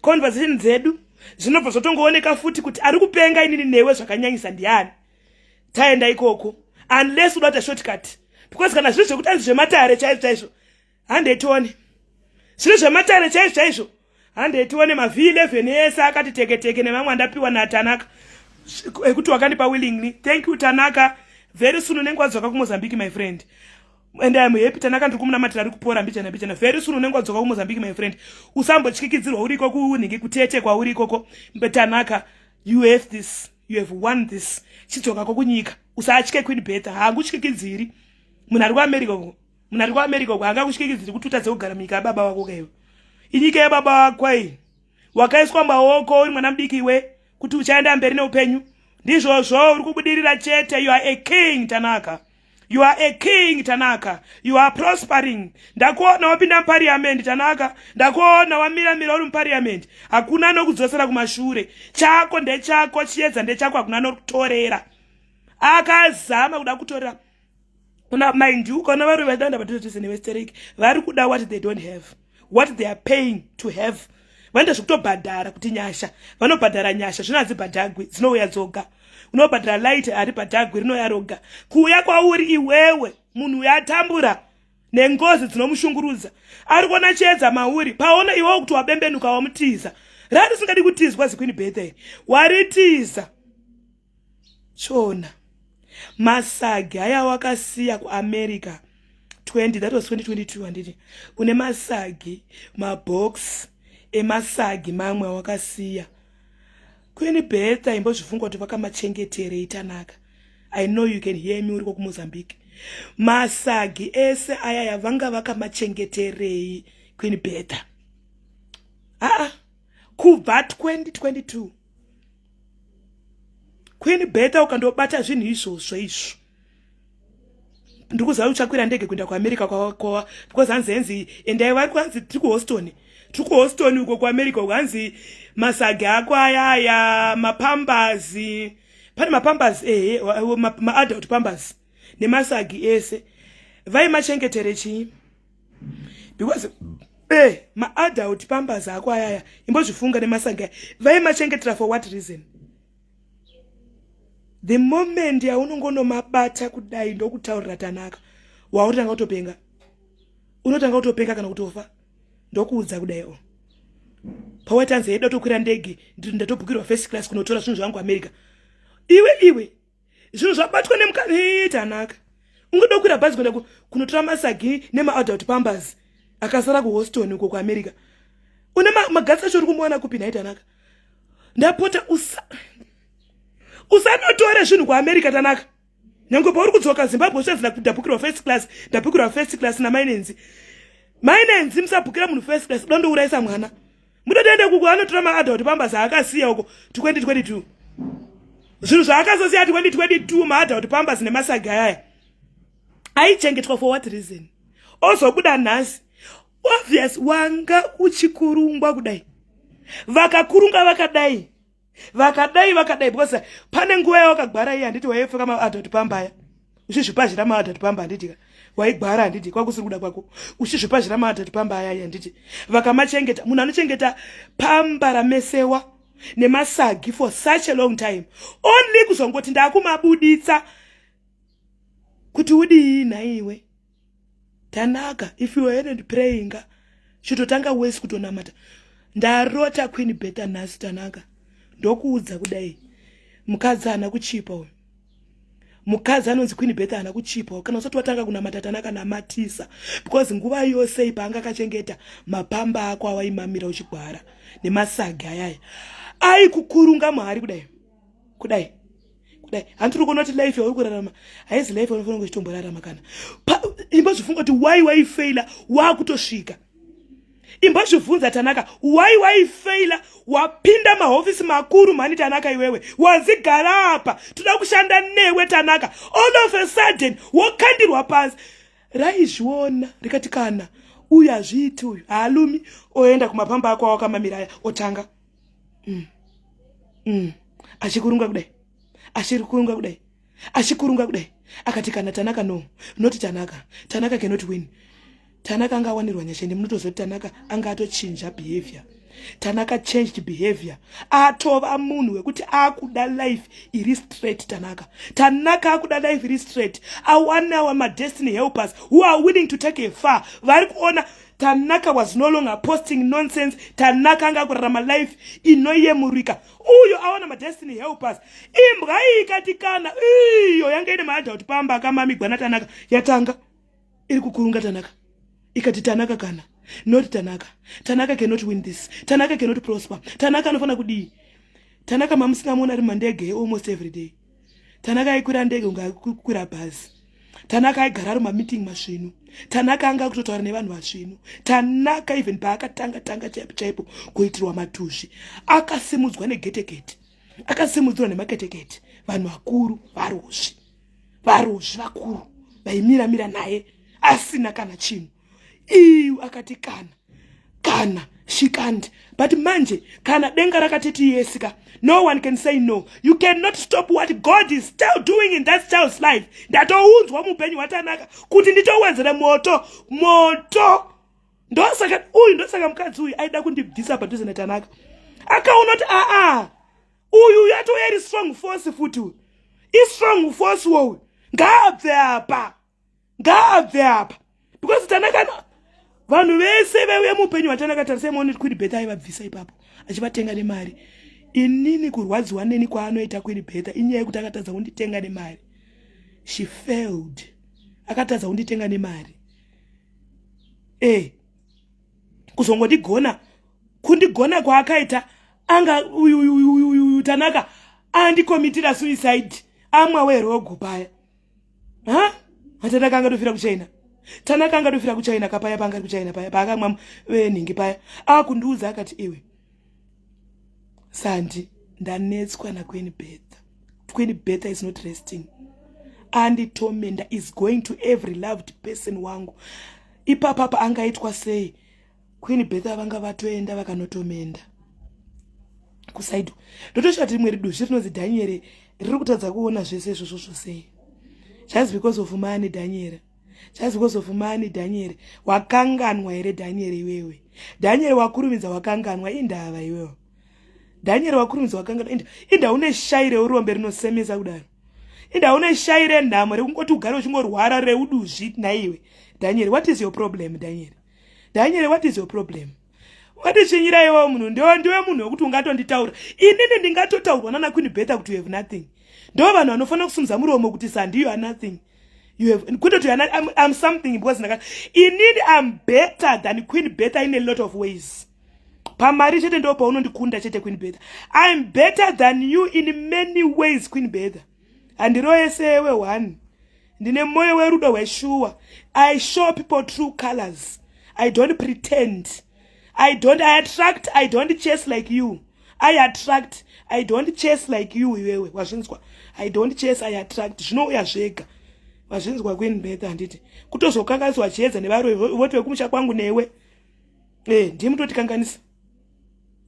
conversation dzedu. Zvinobva zvatongooneka futi kuti ari kupenga inini newe zvakanyanyisa ndiani. Taenda ikoko, unless uda kuita shortcut, because kana zviri zvekuti anzi zvematare chaizvo chaizvo, handetione. Zviri zvematare chaizvo chaizvo, handetione. Mav11 ese akati teketeke nevamwe andapiwa naTanaka ekuti wakandipa willingly. Thank you, Tanaka. Very soon unenge wadzoka kuMozambique, my friend, and I am happy. Tanaka ndiri kumunamatira, ari kupora mbichana mbichana. Very soon unenge wadzoka kuMozambique, my friend. Usambotyikidzirwa uriko kunhingi kutete kwauri ikoko. Tanaka, you have this, you have won this. Chidzokako kunyika, usatye Queen Betha. Haangutyikidziri munhu ari kuAmerica uko. Munhu ari kuAmerica uko haangakutyikidziri kuti utadze kugara munyika yababa vako kaiwe. Inyika yababa vako iyi. Wakaiswa maoko uri mwana mudiki iwe kuti uchaenda mberi neupenyu. Ndizvozvo, uri kubudirira chete. You are a king, Tanaka. You are a king, Tanaka. You are prospering. Ndakuona wapinda muparliament, Tanaka. Ndakuona wamira mira uri muparliament. Hakuna anokudzosera kumashure. Chako ndechako, chiedza ndechako, hakuna anokutorera. Akazama kuda kutorera. Una mind you, ukaona vari vadanda vatotese nevestereki vari kuda what they don't have, what they are paying to have. Vanoita zvekutobhadhara kuti nyasha, vanobhadhara nyasha, zvino hadzibhadhagwi, dzinouya dzoga. Unobhadhara light, haribhadhagwi, rinouya roga kuuya kwauri iwewe. Munhu uyo atambura nengozi dzinomushungurudza, ari kuona chiedza mauri. Paona iwewe kuti wabembenuka, wamutiza. Rarisingadi kutizwa ziQueen Bertha, waritiza. Chona masagi aya wakasiya kuAmerica 20, that was 2022, handiti? Une masagi, mabox emasagi mamwe awakasiya, Queen Bertha. Imbozvifunga kuti vakamachengeterei. Tanaka, I know you can hear me uriko kuMozambique. Masagi ese ayaya vanga vakamachengeterei, Queen Bertha? Aa, kubva 2022, Queen Bertha, ukandobata zvinhu izvozvo izvo, ndikuziva uchakwira ndege kuenda kuAmerica kwa, because hanzi henzi endai, vari kwanzi tiri kuHouston, tiri kuHouston uko kuAmerica uko. Hanzi masagi ako ayaya, mapampers, pane mapampers, ehe, maadult pampers nemasagi ese, vaimachengetere chii? Because maadult pampers ako ayaya, imbozvifunga, nemasagi aya, vaimachengetera for what reason? The moment yaunongonomabata kudai, ndokutaurira Tanaka, wautotanga kutopenga, unotanga kutopenga kana kutofa. Ndokuudza kudaiwo, pawaitanzi yeida tokwira ndege, ndatobhukirwa first class kunotora zvinhu zvangu America. Iwe, iwe, zvinhu zvabatwa nemukani. Tanaka, ungada kukwira bhazi kuenda kunotora masagi nemaadult pampers akasara kuHouston uko kuAmerica? Une magatsi acho uri kumuwana kupi nhai, Tanaka? Ndapota, usanotore zvinhu kuAmerica, Tanaka. Nyange pauri kudzoka Zimbabwe uchanzi ndabhukirwa first class, ndabhukirwa first class namainenzi. Mainenzi, musabhukira munhu first class, uda mwana. Mudotoende kuko anotora maadult pampers aakasiya uko 2022, zvinhu zvaakazosiya 2022, maadult pampers nemasagi ayaya aichengetwa for what reason? Ozobuda nhasi. Obvious wanga uchikurungwa kudai, vakakurunga vakadai, vakadai, vakadai, because pane nguva yawakagwara iye, handiti? Waipfeka maadult pampers aya uchizvipazhira maadult pampers, handiti? Waigwara, handiti? Kwakusiri kuda kwako, uchizvipazhira maadult pampers aya, handiti? Vakamachengeta. Munhu anochengeta pamper ramesewa nemasagi for such a long time, only kuzongoti ndakumabuditsa kuti udii nhaiwe, Tanaka? If you hadn't praying, chitotanga wesi kutonamata. Ndarota Queen Bertha nhasi, Tanaka. Ndokuudza kudai, mukadzi haana kuchipa uyu. Mukadzi anonzi Queen Bertha haana kuchipa. Kana usati watanga kunamata, Tanaka, namatisa, because nguva yose ipaanga akachengeta mapampers ako awaimamira uchigwara nemasagi ayaya, aikukurunga muhari kudai, kudai, kudai. Handiri kuona kuti life yauri kurarama haizi life yaunofanira kunge uchitomborarama. Kana imbozvifunga kuti why waifeila waakutosvika. Imbozvibvunza, Tanaka, why waifeila wapinda mahofisi makuru mhani? Tanaka, iwewe wazigara apa, toda kushanda newe, Tanaka. All of a sudden wokandirwa pasi. Raizviona rikati, "Kana uyu hazviiti, uyu haalumi." Oenda kumapampers ako awakamamira aya, otanga Achikurunga kudai, achikurunga kudai, achikurunga kudai. Akati, "Kana Tanaka, no, not Tanaka. Tanaka cannot win." Tanaka anga awanirwa nyasha. Ende munotozoti Tanaka anga atochinja behavior. Tanaka changed behavior, atova munhu wekuti akuda life iri straight. Tanaka, Tanaka akuda life iri straight. Awanawa madestiny helpers who are willing to take a far. Vari kuona Tanaka was no longer posting nonsense. Tanaka anga kurarama life inoyemurika. Uyo awana madestiny helpers. Imbwa iyi ikati kana iyo yanga ine maadult pampers akamamigwa naTanaka, yatanga iri kukurunga Tanaka. Ikati, "Tanaka kana, not Tanaka. Tanaka cannot win this. Tanaka cannot prosper. Tanaka anofanira kudii?" Tanaka mamusingamuona ari mandege almost every day. Tanaka aikwira ndege kunge akukwira bhazi. Tanaka aigara ari mameeting masvinu. Tanaka anga akutotaura nevanhu vasvinu. Tanaka, even paakatanga tanga chaipo chaipo kuitirwa matuzvi, akasimudzwa negetekete, akasimudzirwa nemaketekete, vanhu vakuru, varozvi, varozvi vakuru. Vaimira mira naye asina kana chinhu. Iyu akati kana kana she can't. But manje kana denga rakatiti yes ka, no one can say no. You cannot stop what God is still doing in that child's life. Ndatounzwa muupenyu hwaTanaka kuti nditowedzere moto moto. Ndosaka uyu, ndosaka mukadzi uyu aida kundibvisa padhuze naTanaka. Akaona kuti aa, uyu yatouya iri strong force futi, uyu istrong force woyu, ngaabve apa, ngaabve apa, because Tanaka, vanhu vese veuya muupenyu hwaTanaka, tarisai maone Queen Betha aivabvisa ipapo achivatenga nemari. Inini kurwadziwa neni kwaanoita Queen Betha inyaya yekuti akatadza kunditenga nemari. She failed, akatadza kunditenga nemari. Kuzongondigona, kundigona kwaakaita, anga uyu Tanaka andikomitira suicide, amwa werogo paya. Ha, Tanaka angatofira kuChina. Tanaka angatofira kuChina kapaya, paanga ari kuChina paya, paakamwa nhingi paya, akundiudza akati, "Iwe Sandi, ndanetswa naQueen Betha. Queen Betha is not resting, anditormenta, is going to every loved person wangu." Ipapapa angaitwa sei? Queen Betha vanga vatoenda vakanotomenda kuside. Ndotoshati rimwe riduzvi rinonzi Dhanieri riri kutadza kuona zvese izvozvo zvosei, just because of money. Dhanieri, just because of money. Dhanieri, wakanganwa here Dhanieri? Iwewe Dhanieri, wakurumidza wakanganwa indava. Iwewe Dhanieri, wakurumidza wakanganwa inda. Une shai reurombe rinosemesa kudaro, inda une shai renhamo rekungoti ugare uchingorwara reuduzvi. Naiwe Dhanieri, what is your problem? Dhanieri, Dhanieri, what is your problem? Watichinyira iwewo munhu, ndiwe munhu wekuti ungatonditaura inini, ndingatotaurwa nana Queen Betha kuti you have nothing. Ndo vanhu vanofanira kusumudza muromo kuti Sandi, you are nothing, you have kutoti I'm something, because ndaka inini I'm better than Queen Betha in a lot of ways. Pamari chete ndo paunondikunda chete, Queen Betha. I'm better than you in many ways, Queen Betha. Handiroyesewe one, ndine mwoyo werudo hweshuwa. I show people true colors. I don't pretend. I don't, I attract, I don't chase like you. I attract, I don't chase like you. Iwewe wazvinzwa? I don't chase, I attract. Zvinouya zvega, wazvinzwa, Queen Betha? Handiti kutozokanganiswa chiedza nevaroi voti vekumusha kwangu newe? Ndimi mutotikanganisa,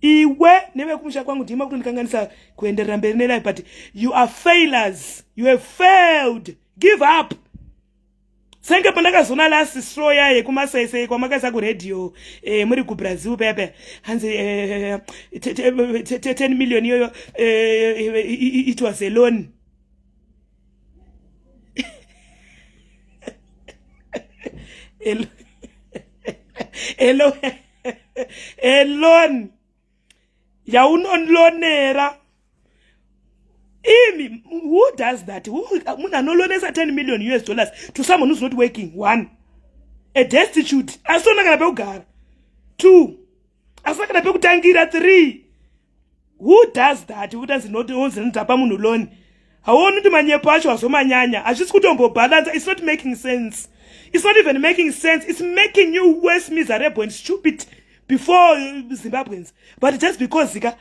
iwe nevekumusha kwangu, ndima kutondikanganisa kuenderera mberi nelife. But you are failures, you have failed, give up. Senge pandakazona last straw ya yekumasaisai kwamakaisa kuredhiyo, muri kuBrazil paya paya, hanzi 10 million iyoyo, it was a loan. A loan yaunonlonera imi. Who does that? Munhu anolonesa 10 million US dollars to someone who's not working, one, a destitute, asina kana pekugara, two, asina kana pekutangira, three. Who does that? Kutanzi ndapa munhu loan, hauoni kuti manyepo acho azomanyanya? Hazvisi kutombobhalansa. It's not making sense. It's not even making sense. It's making you worse, miserable and stupid before Zimbabweans. But just because ka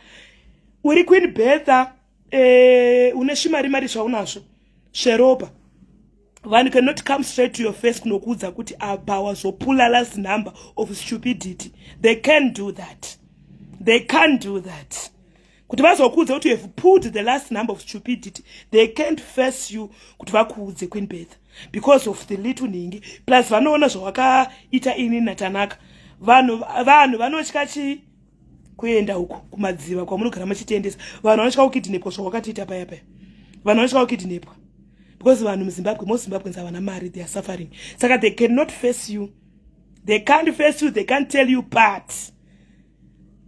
uri Queen Betha, une svimari mari zvaunazvo sveropa, vanhu cannot come straight to your face kunokuudza kuti apa wazopula last number of stupidity. They can do that, they can't do that, kuti vazokuudza kuti you have put the last number of stupidity. They can't face you kuti vakuudze, Queen Betha, because of the little nhingi. Plus vanoona zvawakaita ini naTanaka. Vanhu vanotya chii? Kuenda uko kumadziva kwamunogara muchitendesa. Vanhu vanotya kukidnapwa zvawakatiita paya paya. Vanhu vanotya kukidnapwa because vanhu muZimbabwe, most Zimbabweans havana mari, they are suffering. Saka they cannot face you, they can't face you, they can't tell you. But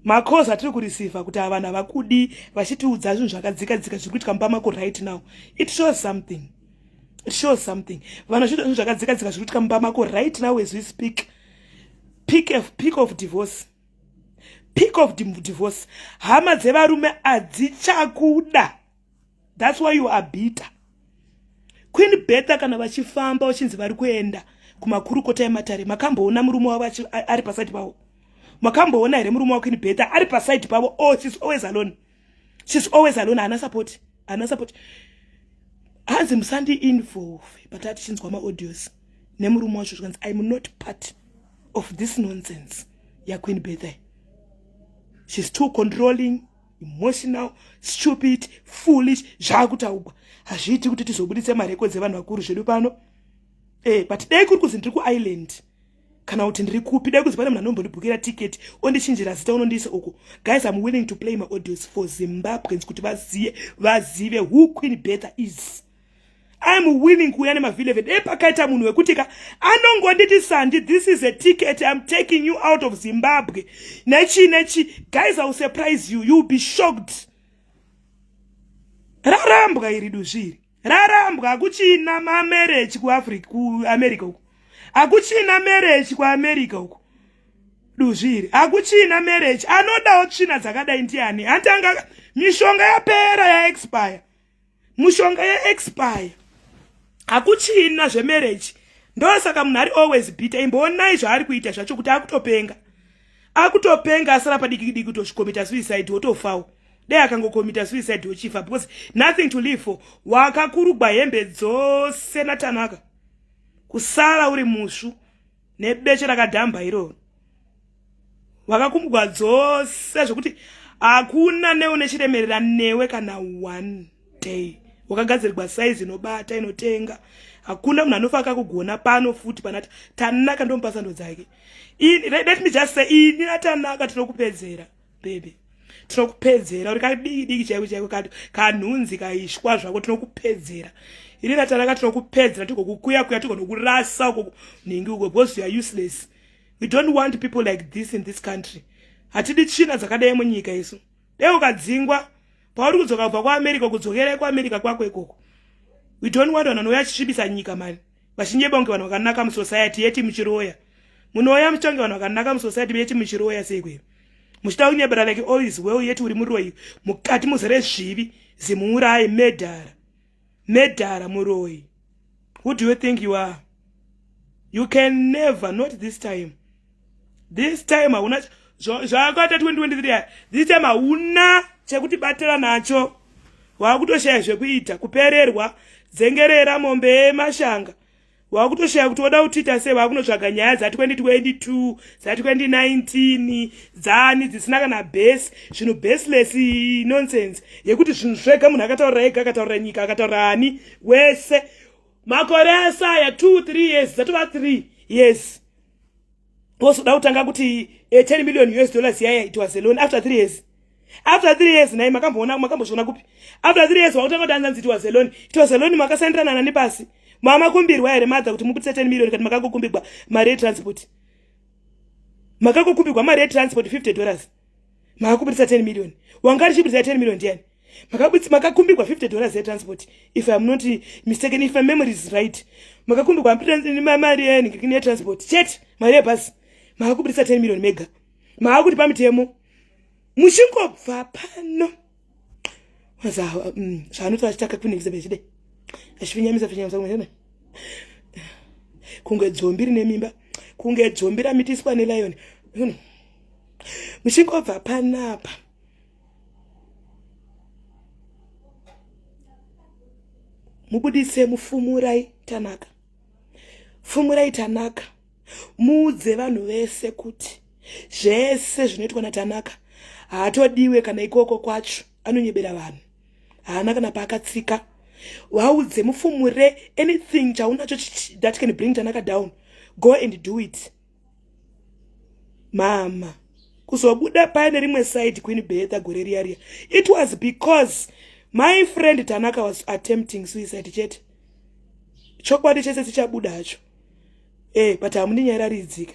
macalls atiri kureceiva kuti ava vanhu havakudi, vachitiudza zvinhu zvakadzika dzika zviri kuitika mumba mako right now, it shows something, it shows something. Vanhu vachiita zvinhu zvakadzika dzika zviri kuitika mumba mako right now as we speak, peak of divorce, peak of divorce. Hama dzevarume hadzichakuda. That's why you are bitter, Queen Betha. Kana vachifamba vachinzi vari kuenda kumakurukota ematare, makamboona murume wavo ari paside pavo? Makamboona here murume waQueen Betha ari paside pavo? Oh, she's always alone, she's always alone. Haana support, haana support. Hanzi musandi involve, but atichinzwa maaudios nemurume wacho zvikanzi I'm not part of this nonsense yaQueen Betha. She's too controlling, emotional, stupid, foolish. Zvakutaugwa hazviiti kuti tizobuditse marekodzi evanhu vakuru zvedu pano. But dai kuri kuzi ndiri kuisland kana kuti ndiri kupi, dai kuzi pane munhu anombondibhukira ticket ondichinjira zita unondiisa uko, guys, I'm willing to play my audios for Zimbabweans kuti vazive who Queen Betha is. I'm willing kuuya nemaV11. Dei pakaita munhu wekuti ka anongonditi, "Sandi, this is a ticket, I'm taking you out of Zimbabwe," nechi nechi, guys, I will surprise you. You'll be shocked. Rarambwa iri duzviri, rarambwa. Hakuchina mamarriage kuAfrica, kuAmerica uku hakuchina marriage. KuAmerica uku duzviri hakuchina marriage. Anodawo tsvina dzakadai ndiani? Handanga mishonga yapera, yaexpire, mushonga yaexpire. Hakuchina zvemarriage. Ndosaka munhu ari always bitter. Imboonai zvaari kuita zvacho kuti akutopenga, akutopenga. Asara padiki diki kutozvicommita suicide, wotofawo. Dai akangocommita suicide wochifa, because nothing to live for. Wakakurugwa hembe dzose naTanaka, kusara uri musvu nebeche rakadhamba iroro. Wakakumbugwa dzose zvokuti hakuna neune chiremerera newe kana one day. Wakagadzirwa saizi inobata inotenga. Hakuna munhu anofa akakugona pano futi pana Tanaka. Ndomupa sando dzake. Let me just say, ini naTanaka tinokupedzera, baby, tinokupedzera. Uri kadiki diki chaiko chaiko, kanhunzi kaishwa zvako. Tinokupedzera ini naTanaka, tinokupedzera. Tigokukuya kuya, tigonokurasa uko nhingi uko, because you are useless. We don't want people like this in this country. Hatidi tsvina dzakadai munyika isu. Dei ukadzingwa pauri kudzoka kubva kuAmerica, kudzokerai kuAmerica kwako ikoko. We don't want vanhu vanouya achisvibisa nyika mani, vachinyeba kunge vanhu vakanaka musociety yeti muchiroya. Munouya muchitonge vanhu vakanaka musociety yeti muchiroya. Seikweyo muchida kunyebera like all is well, yeti uri muroyi mukati, muzere zvivi. Zimuurai medhara, medhara muroyi. Who do you think you are? You can never. Not this time. This time hauna zvakaita 2023. This time hauna chekuti batira nacho. Wakutoshaya zvekuita, kupererwa, dzengerera mombe yemashanga. Wakutoshaya kuti woda kutiita sei. Wakunotsvaga nyaya dza2022, dza2019, dzani dzisina kana base, zvinhu baseless nonsense yekuti zvinhu zvega munhu akataurira ega, akataurira nyika, akataurira ani wese. Makore asaya 2 3 years, dzatova 3 years, wozoda kutanga kuti 10 million US dollars yaya, it was a loan after 3 years. After 3 years, nai makamboona, makambozviona kupi? After 3 years wakutanga kuti anzanzi it was a loan, it was a loan. Makasandirana nani pasi? Mamakumbirwa here madza kuti mubudise 10 million? Kati makangokumbirwa mari yetransport, makangokumbirwa mari yetransport $50, makakubudisa 10 million. Wanga richibudisa 10 million ndiani? Makakumbirwa $50 yetransport, if I'm not mistaken, if my memory is right. Makakumbirwa mari yetransport chete, mari yebhasi. Makakubudisa 10 million mega. Maakuti pamutemo muchingobva pano zvaanotora achitaka Queen Elizabeth chidai, achifinyamisa finyamisa kunge dzombi rine mimba, kunge dzombi ramitiswa nelion. Muchingobva panapa mubudise, mufumurai Tanaka, fumurai Tanaka. Muudze vanhu vese kuti zvese zvinoitwa naTanaka haatodiwe kana ikoko kwacho. Anonyebera vanhu, haana kana paakatsika. Vaudze, mufumure. Anything chaunacho that can bring Tanaka down, go and do it. Mama kuzobuda paine rimwe side, Queen Betha, gore riya riya, it was because my friend Tanaka was attempting suicide chete. Chokwadi chese chichabuda hacho, but hamundinyararidzika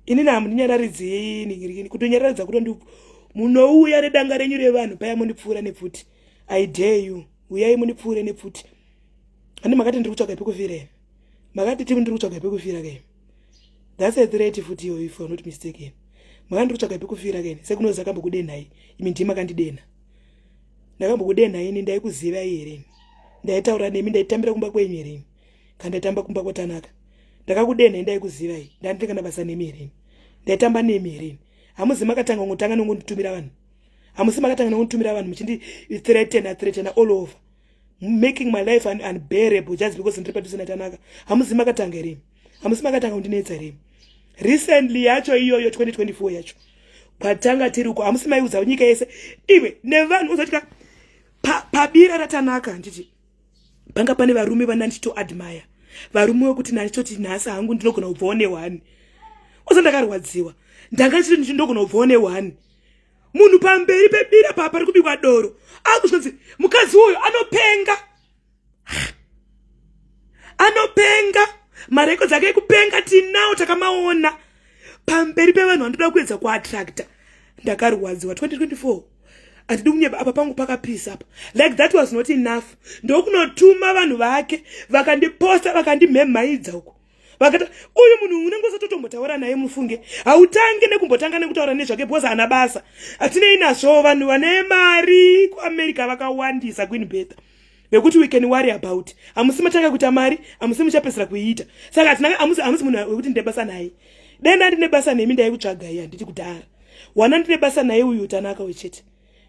inini, hamundinyararidzi. Kutonyararidza kutondi munouya nedanga renyu revanhu paya mundipfuura nepfuti. I dare you, uyai mundipfuure nepfuti. Handi makati ndiri kutsvaga pekufira here? Makati timi ndiri kutsvaga pekufira kai? That's a threat futi iyoyo, if I'm not mistaken. Makati ndiri kutsvaga pekufira kaini? Sekunozi akambokudenhai imi, ndii makandidenha. Ndakambokudenhai ini? Ndaikuzivai here? Ndaitaura nemi? Ndaitambira kumba kwenyu here? Kana ndaitamba kumba kwaTanaka, ndakakudenhai? Ndaikuzivai? Ndandikana basa nemi here? Ndaitamba nemi here? Hamuzi makatanga ngotanga nongonditumira vanhu? Hamusi makatanga nongonditumira vanhu muchindithreatena, threatena all over? Making my life unbearable just because ndiri padhuze naTanaka. Hamuzi makatanga here? Hamusi makatanga kundinetsa here? Recently yacho iyoyo 2024 yacho kwatanga tiri uko, hamusi maiudza nyika yese iwe nevanhu uzotika pabira raTanaka. Handiti panga pane varume vana ndichitoadmire, varume wekuti nandichitoti nhasi hangu ndinogona kubvawo nehwani. Uzo ndakarwadziwa, ndanga ndichiti ndinogona kubvawo nehwani. Munhu pamberi pebira papa pari kubikwa doro, akuzvinzi mukadzi uyu anopenga, anopenga, marekodzi ake ekupenga tinawo, takamaona pamberi pevanhu vandoda kuedza kuattracta. Ndakarwadziwa 2024, handidi kunyeba, apa pangu pakapisa apa. Like that was not enough, ndokunotuma vanhu vake vakandiposta, vakandimhemhaidza uko, vakati uyu munhu unenge usatotombotaura naye. Mufunge, hautangi nekumbotanga nekutaura nezvake because haana basa, hatinei nazvo. Vanhu vane mari kuAmerica vakawandisa, Queen Betha, vekuti we can worry about. Hamusi matanga kuita mari, hamusi muchapedzisira kuiita. Saka hatina, hamusi munhu wekuti ndine basa naye. Dai ndine basa nemi, ndaikutsvagai handiti kudhara. Wana ndine basa naye uyu Tanaka wechete.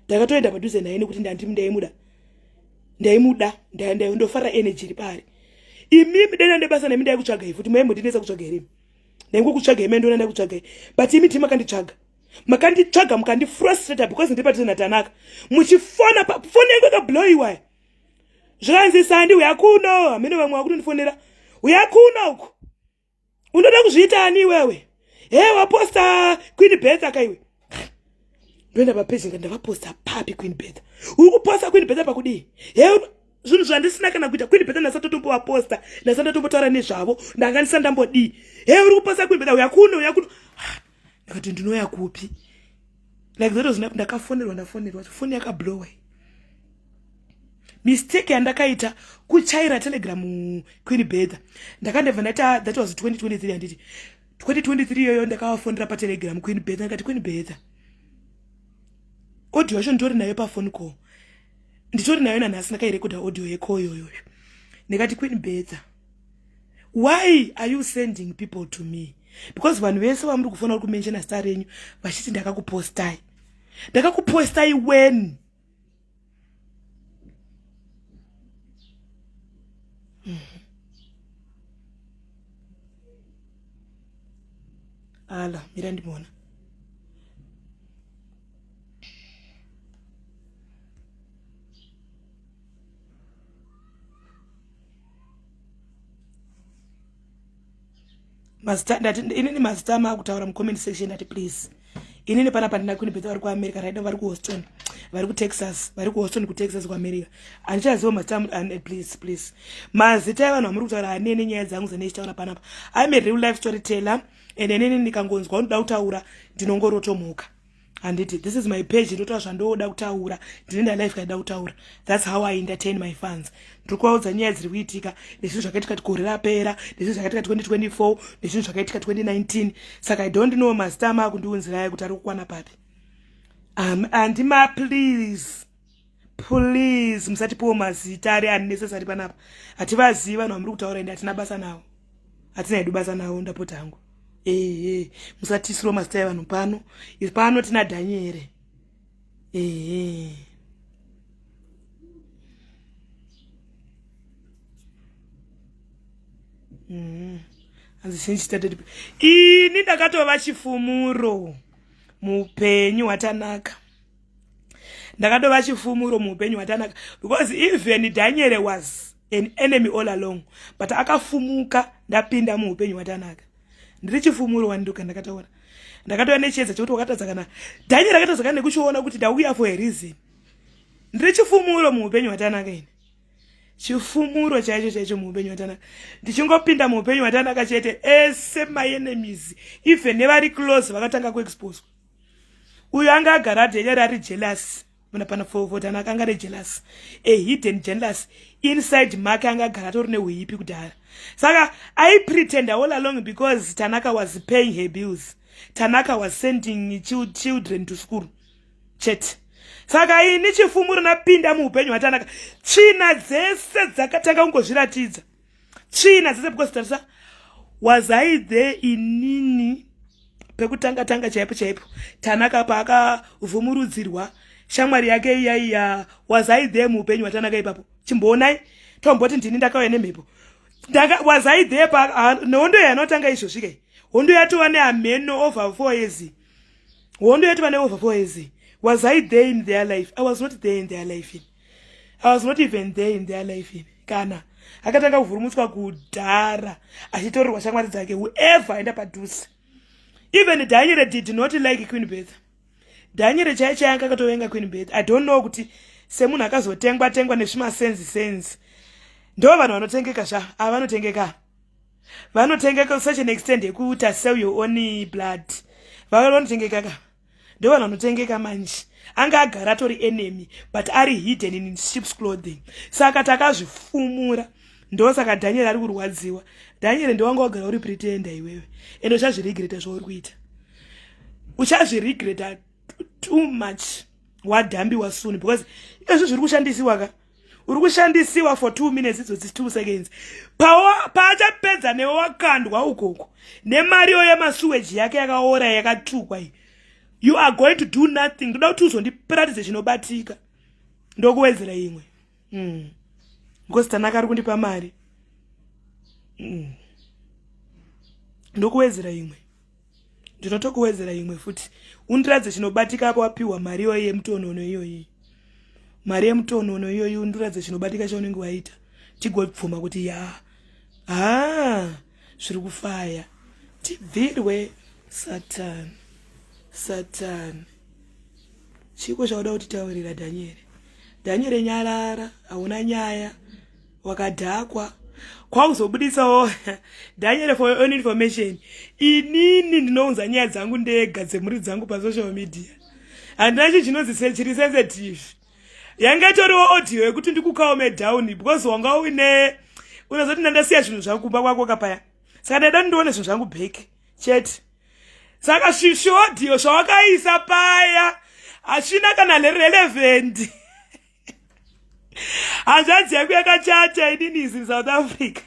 Ndakatoenda padhuze naye nekuti ndaimuda, ndaimuda, ndofarira energy iri paari. Imimi, dai ndine basa nemi, ndaikutsvagai futi. Maimbondinetsa kutsvaga here? Ndaingokutsvagai, maindiona ndaikutsvagai, but imi ti makanditsvaga, makanditsvaga mukandifrustrata because ndiri padhuze naTanaka. Muchifona, foni yangu yakablowiwa, zvikanzi, "Sandi, uya kuno." Hamene vamwe vakutondifonera, "Uya kuno uku, unoda kuzviita ani iwewe? He, waposta Queen Betha kaiwe." Ndoenda papeji, nga ndavaposta papi? Queen Betha, uri kuposta Queen Betha pakudii? He, zvinhu zvandisina kana kuita. Queen Betha ndasatotombovaposta, ndasandatombotaura nezvavo, ndanga ndisandambodii. He, uri kuposta Queen Betha, uya kuno, uya kuno. Ndikati ndinoya kupi? Like that was, ndakafonerwa, ndafonerwa, foni yakablowa. Mistake yandakaita kuchaira Telegram Queen Betha. Ndakandobva ndaita, that was 2023, handiti? 2023 iyoyo ndakavafonera paTelegram Queen Betha, ndikati, "Queen Betha," audio yacho nditori nayo pafone call, nditori nayo nanhasi, ndakairekodha audio yecall iyoyoyo. Ndikati, "Queen Betha, why are you sending people to me? Because vanhu vese vamuri kufona uri kumentiona zita renyu vachiti ndakakupostai. Ndakakupostai when?" Ala, mira ndimona. Mazita ndati inini, mazita maakutaura mucomment section, ndati please, inini panapa ndina Queen Betha vari kuAmerica right now, vari kuHouston, vari kuTexas, vari kuHouston kuTexas kuAmerica. Handichaziva mazita. Please, please, mazita evanhu vamuri kutaura hanene nyaya dzangu dzaneichitaura panapa. I'm a real life storyteller and inini ndikangonzwa unoda kutaura ndinongorotomuka, handiti? This is my page, ndotaura zvandoda kutaura, ndinoenda life kaida kutaura. That's how I entertain my fans. Ndiri kuvaudza nyaya dziri kuitika nezvinhu zvakaitika gore rapera, nezvinhu zvakaitika 2024, nezvinhu zvakaitika 2019. Saka I don't know mazita amaakundiunzirai kuti ari kukwana papi. Handima, please, please, musatipiwo mazita ari unnecessary panapa. Hativazivi vanhu vamuri kutaura ende hatina basa navo, hatina hedu basa navo, ndapota hangu. Ehe, musatisiro mazita evanhu pano. Pano tina Dhaniere. Ehe, Hanzi chinchi ini ndakatova chifumuro muupenyu hwaTanaka, ndakatova chifumuro muupenyu hwaTanaka because even Daniel was an enemy all along, but akafumuka ndapinda muupenyu hwaTanaka. Ndiri chifumuro wanduka, ndakataura, ndakatova nechiedza chekuti wakatadza kana Daniel akatadza kana nekuchiona kuti ndauya for a reason. Ndiri chifumuro muupenyu hwaTanaka ini, chifumuro chaicho chaicho muupenyu hwaTanaka. Ndichingopinda muupenyu hwaTanaka chete, ese maenemies, even nevari close, vakatanga kuexposwa. Uyo anga agara Daniel ari jealous muna pana for Tanaka, anga ari jealous, a hidden jealous inside make, anga agara atori neuipi kudhara. Saka aipretenda all along because Tanaka was paying her bills, Tanaka was sending children to school chete. Saka ini chifumuro napinda muupenyu hwaTanaka, tsvina dzese dzakatanga kungozviratidza, tsvina dzese, because tarisa, was I there inini pekutanga tanga chaipo chaipo Tanaka paakavhumurudzirwa? Shamwari yake iya iya, was I there muupenyu hwaTanaka ipapo? Chimboonai, tomboti ndini ndakauya nemhepo. Was I there pa nehondo yanotanga izvozvi kai? Hondo yatova nehameno over 4 years. Hondo yatova neover 4 years. Was I there in their life? I was not there in their life. I was not even there in their life. Kana akatanga kuvhurumutswa kudhara achitorerwa shamwari dzake, whoever aenda padhuze. Even Daniel did not like Queen Beth. Daniel chai chai anga akatovenga Queen Beth. I don't know kuti semunhu akazotengwa tengwa nezvimasenzi senzi, ndo vanhu vanotengeka zva ava, vanotengeka, vanotengeka such an extent yekuti sell your own blood. Vanotengeka ka, ndo vanhu vanotengeka manje. Anga agara atori enemy, but ari hidden in sheep's clothing. Saka takazvifumura, ndosaka Daniel ari kurwadziwa. Daniel, ndowanga wagara uri pretender iwewe, ende uchazviregreta zvauri kuita, uchazviregreta too much. Wadhambiwa soon, because izvo zviri kushandisiwa ka, uri kushandisiwa for 2 minutes idzodzi, 2 seconds, paachapedza newe wakandwa ukoko nemariyo yemasuweji yake yakaora, yakatukwa iyi. You are going to do nothing. Ndoda kuti uzondiratidze chinobatika, ndokuwedzera imwe. Because Tanaka ari kundipa mari. Ndokuwedzera imwe, ndinotokuwedzera imwe futi. Undiradze chinobatika apo wapiwa mari iyoyi yemutonono iyoyi, mari yemutonono iyoyi. Undiradze chinobatika chaunenge waita, tigobvuma kuti ya, ha, zviri kufaya. Tibvirwe, Satan, Satan. Chiko chauda kutitaurira, Dhanieri? Dhanieri, nyarara, hauna nyaya, wakadhakwa. Kwakuzobudisawo Daniel. For your own information, inini ndinounza nyaya dzangu ndega dzemhuri dzangu pasocial media. Handina chi chinonzi chiri sensitive. Yanga itoriwo audio yekuti ndikucalme down, because wanga uine unozoti ndandasiya zvinhu zvangu kumba kwako kapaya, saka ndaida ndione zvinhu zvangu back chete. Saka sviaudio zvawakaisa paya hazvina kana relevant. Hanzvadzi yangu yakachata, inini is in South Africa.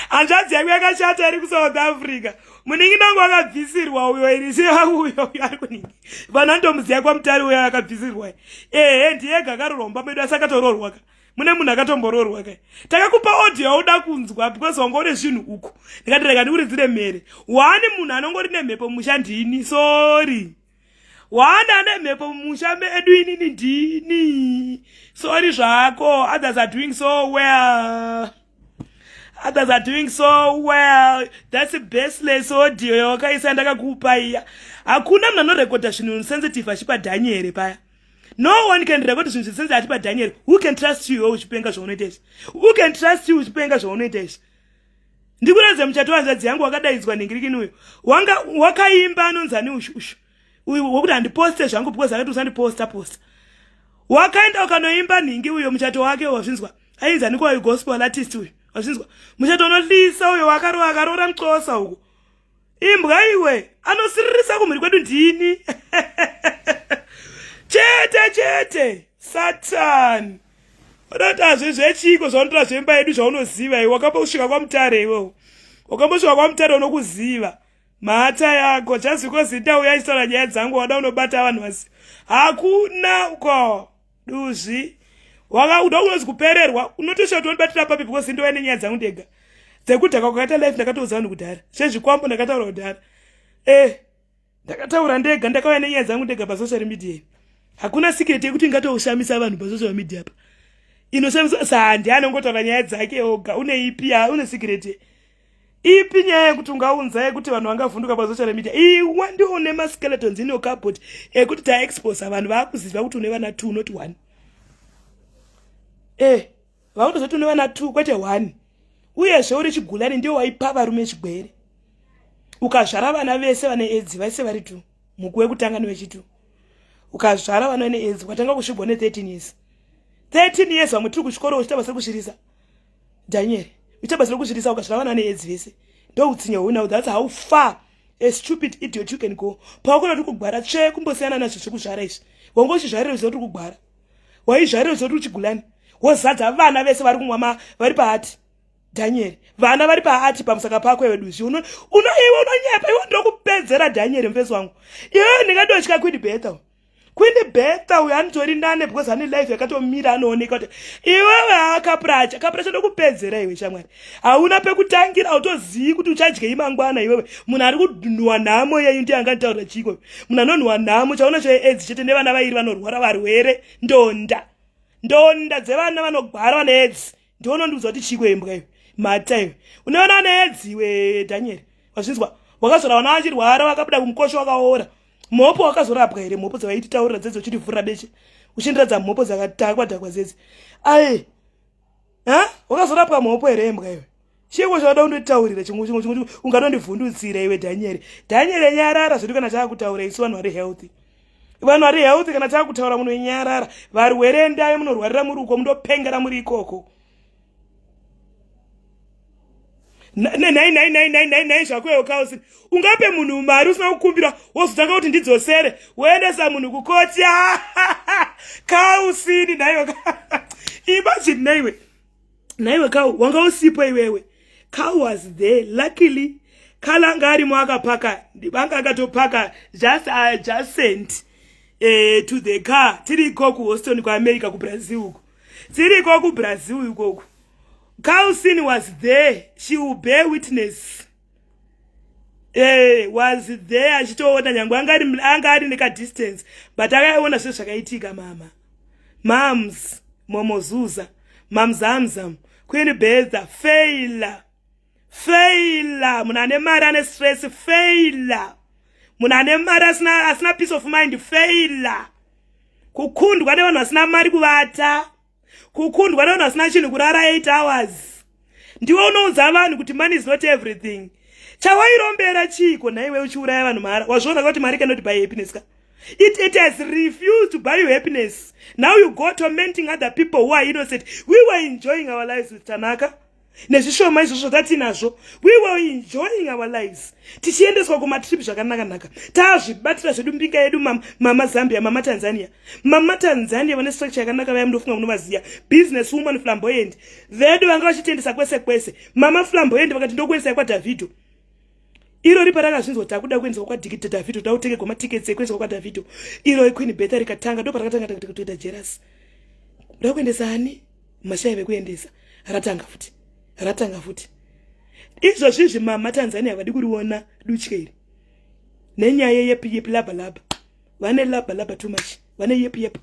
Hanzvadzi yangu yakachata, iri kuSouth Africa. Munin'ina wangu akabvisirwa uyo, iri uyo ari kuningi vanhu andomuziya kwaMutari, uyo akabvisirwa. Ehe, ndiyega akarorwa mumba medu, asi akatororwa ka, mune munhu akatombororwa ka. Takakupa audio yauda kunzwa because wanga une zvinhu uku. Ndikati rega ndikuridzire mhere. Wani munhu anongori nemhepo musha ndini. Sorry, wana ane mhepo mumusha medu inini ndini. Sorry zvako, others are doing so well, others are doing so well. That's baseless audio yawakaisa ndakakupa iya. Hakuna munhu anorekodha zvinhu sensitive achipa Dhanieri paya. No one can record zvinhu zvisensitive achipa Dhanieri. Who can trust you iwe uchipenga zvaunoita izvi? Who can trust you uchipenga zvaunoita izvi? Ndikuratidza muchato wanzvadzi yangu wakadaidzwa nhingirikini uyo wanga wakaimba anonzani ushu ushu uyu wekuti handiposte zvangu because akati usandiposta posta. Wakaenda ukanoimba nhingi uyo muchato wake, wazvinzwa? Ainzani kwayo, gospel artist uyu, wazvinzwa? Muchato unolisa uyo wakarova, akaroora muXhosa uko. Imbwa iwe, anosiririsa kumhuri kwedu ndini chete chete. Satan, odati hazve zvechiko zvaunotora zvemba yedu zvaunoziva iwe? Wakambosvika kwaMutare iwewo? Wakambosvika kwaMutare? Unokuziva mhata yako. Just because ndauya achitaura nyaya dzangu, wada unobata vanhu vasi. Hakuna uko duzvi wakauda unozi kupererwa, unotoshaa kuti undibatira papi, because ndova nenyaya dzangu ndega dzekudhaka kwakaita life. Ndakatoudza vanhu kudhara zvezvikwambo, ndakataura kudhara. Ndakataura ndega, ndakauya nenyaya dzangu ndega pasocial media. Hakuna secret yekuti ingatoshamisa vanhu pasocial media pa inoshamisa. Sandi anongotaura nyaya dzake oga. Une ipi ya une secret ipi, nyaya yekuti ungaunza yekuti vanhu vangavhunduka pasocial media? Iwe ndiwo une maskeletons in your cupboard ekuti taexposa vanhu vaakuziva kuti une vana two, not one. Vautozoti une vana two kwete one. Uyezve uri chigulani, ndiwo waipa varume chigwere. Ukazvara vana vese vane edzi, vese vari two, muku wekutanga newechitu, ukazvara vana vane edzi, ukatanga kusvigwa ne13 years, 13 years, vamwe tiri kuchikoro, uchiita basa rekusvirisa. Daniel, uchiita basa rekusvirisa, ukazvara vana vane edzi vese. Ndoutsinye hwaunawo. That's how far a stupid idiot you can go. Paukona tiri kugwara tsve, kumbosiyana nazvo zvekuzvara izvi. Wanga uchizvarira ziva tiri kugwara, waizvarira ziva tiri chigulani, wozadza vana vese vari kumwa vari paati. Daniel, vana vari paati pamusaka pako iwe duzvi. Iwe unonyepa iwe, ndokupedzera Daniel, mufesi wangu iwewe. Ndingadotya Queen Betha? Queen Bertha uyo anotori nane because ane life yakatomira anooneka kuti iwewe haakapuracha kapuracha ndokupedzera iwe shamwari hauna pekutangira hautozivi kuti uchadyei mangwana iwewe munhu ari kunhuwa nhamo yeyu ndiye anganditaurira chiiko munhu anonhuwa nhamo chaona cheaids chete nevana vairi vanorwara varwere ndonda ndonda dzevana vanogwara vane aids ndionondiudza kuti chiiko imbwa iwe mhata iwe une vana vane aids iwe daniel wazvinzwa wakazora vana vachirwara vakabuda kumukosho wakaora mhopo wakazorapwa here mhopo dzavaititaurira dzedzi uchitivhurira beche uchindiradza mhopo dzakatakwa dhakwa dzedzi ai ha wakazorapwa mhopo here imbwa iwe chiiko chauda kunditaurira chimwe chimwe chimwe ungatondivhundutsira iwe dhanyeri dhanyeri nyarara zvedu kana chaakutaura isu vanhu vari healthy vanhu vari healthy kana chaakutaura munonyarara varwere endai munorwarira muri uko mundopengera muri ikoko nhai nhai nhai nhai nhai nhai zvako iwe kausi ungape munhu mari usina kukumbira wozotanga kuti ndidzosere woendesa munhu kukoti kausini nhaiwe imagine nhaiwe nhaiwe kau wanga usipo iwewe kau was there luckily kala anga arimo akapaka vanga akatopaka just adjacent eh, to the car tiri iko kuhouston kuamerica kubrazil uko tiri iko kubrazil ikoko Carlson was there she will bear witness eh, was there achitoona nyange anga ari nekadistance but akaiona zve zvakaitika mama mams momozuza mamzamzam queen betha faila faila munhu ane mari ane stress faila munhu ane mari asina, asina peace of mind faila kukundwa nevanhu vasina mari kuvata kukundwa nevanhu vasina chinhu kurara 8 hours ndiwe unoudza vanhu kuti money is not everything chawairombera chiiko nhaiwe uchiuraya vanhu mahara wazviona kuti mari cannot buy happiness ka it, it has refused to buy you happiness now you go tormenting other people who are innocent we were enjoying our lives with tanaka nezvishoma izvozvo zvatinazvo we were enjoying our lives tichiendeswa kumatrip zvakanaka-naka tazvibatira zvedu mbinga yedu mama zambia mama tanzania mama tanzania vane structure yakanaka vaya mundofunga munovaziva business woman flamboyant vedu vanga vachitiendesa kwese kwese mama flamboyant vakati ndokuendesai kwadhavhidho iro ripa rakazvinzwa takuda kuendeswa kwadhikita dhavhidho toda kutengerwa matickets ekuendeswa kwadhavhidho iro queen betha rikatanga ndoparakatanga kutoita jerasi kuda kuendesa ani mashaya vekuendesa ratanga futi ratanga futi izvozvi izvi mama tanzania havadi kuriona dutye iri nenyaya yeyepi yepi labha labha vane labha labha too much vane yepi yepi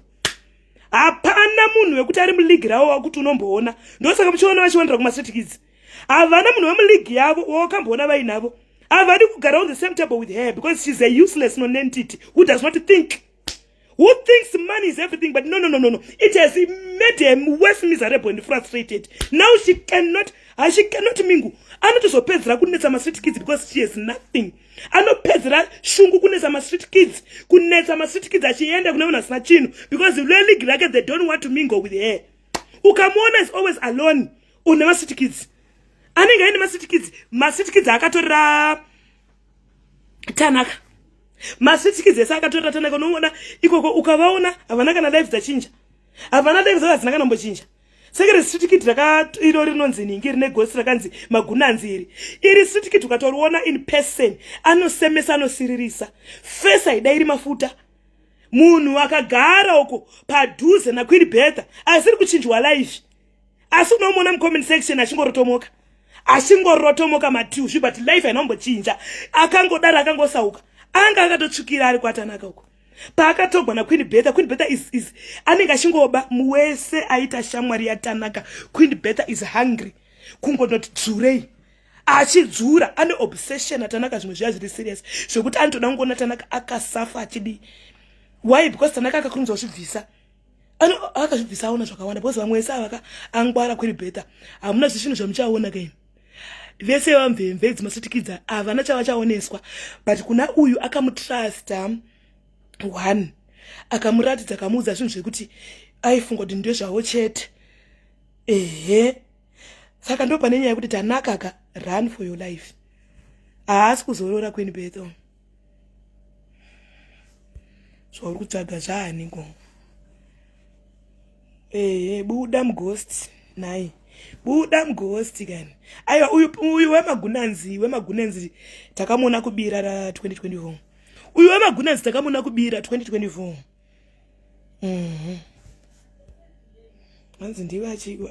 hapana munhu wekuti ari muligi ravo wakuti unomboona ndosaka muchiona vachiwandira kumastreet kids havana munhu wemuligi yavo wawakamboona vainavo havadi kugara on the same table with her because she's a useless nonentity who does not think who thinks money is everything but no no no no no it has made her worse miserable and frustrated now she cannot she cannot mingle anotozopedzera kunetsa mastreet kids because she has nothing anopedzera shungu kunetsa mastreet kids kunetsa mastreet kids achienda kune vanhu vasina chinhu because leleague rake they don't want to mingle with her ukamuona is always alone une mastreet kids anenge aine mastreet kids mastreet kids akatorera tanaka masitikizi ese akatorera tanaka unoona ikoko ukavaona havana kana life dzachinja havana life dzavo hadzina kana mbochinja sekere sitikiti raka iro rinonzi ningi rine gosi rakanzi magunanzi iri iri sitikiti ukatoriona in person anosemesa anosiririsa fesi haidairi mafuta munhu akagara uko padhuze naqueen betha asiri kuchinjwa life asi unomuona mucomment section achingorotomoka achingorotomoka matuzvi but life haina kumbochinja akangodaro akangosauka anga akatotsvukira ari kwatanaka uko paakatogwa naqueen betha queen betha is, is anenge achingoba muwese aita shamwari yatanaka queen betha is hungry kungonoti dzurei achidzura ane obsession atanaka zvimwe zviya zviri serious zvekuti anotoda kungoona tanaka akasafa achidii why because tanaka akakurumidza kuzvibvisa akazvibvisa aona zvakawanda because vamwe vese avaka angwara kwiri beta hamuna zvisvinhu zvamuchaona kaini vese vamvemve dzimasitikidza havana chavachaoneswa but kuna uyu akamutrusta one akamuratidza akamuudza zvinhu zvekuti aifunga kuti ndezvavo chete ehe saka ndo pane nyaya yekuti tanaka ka run for your life haasi kuzorora queen betho zvauri kutsvaga zvaani ko ehe buda mughost nhai buda mughost kani aiwa uyu uyu wemagunanzi wemagunanzi takamuona kubira ra 2024 uyu wemagunanzi takamuona kubira 2024 Mhm. Hanzi ndiwe achiko.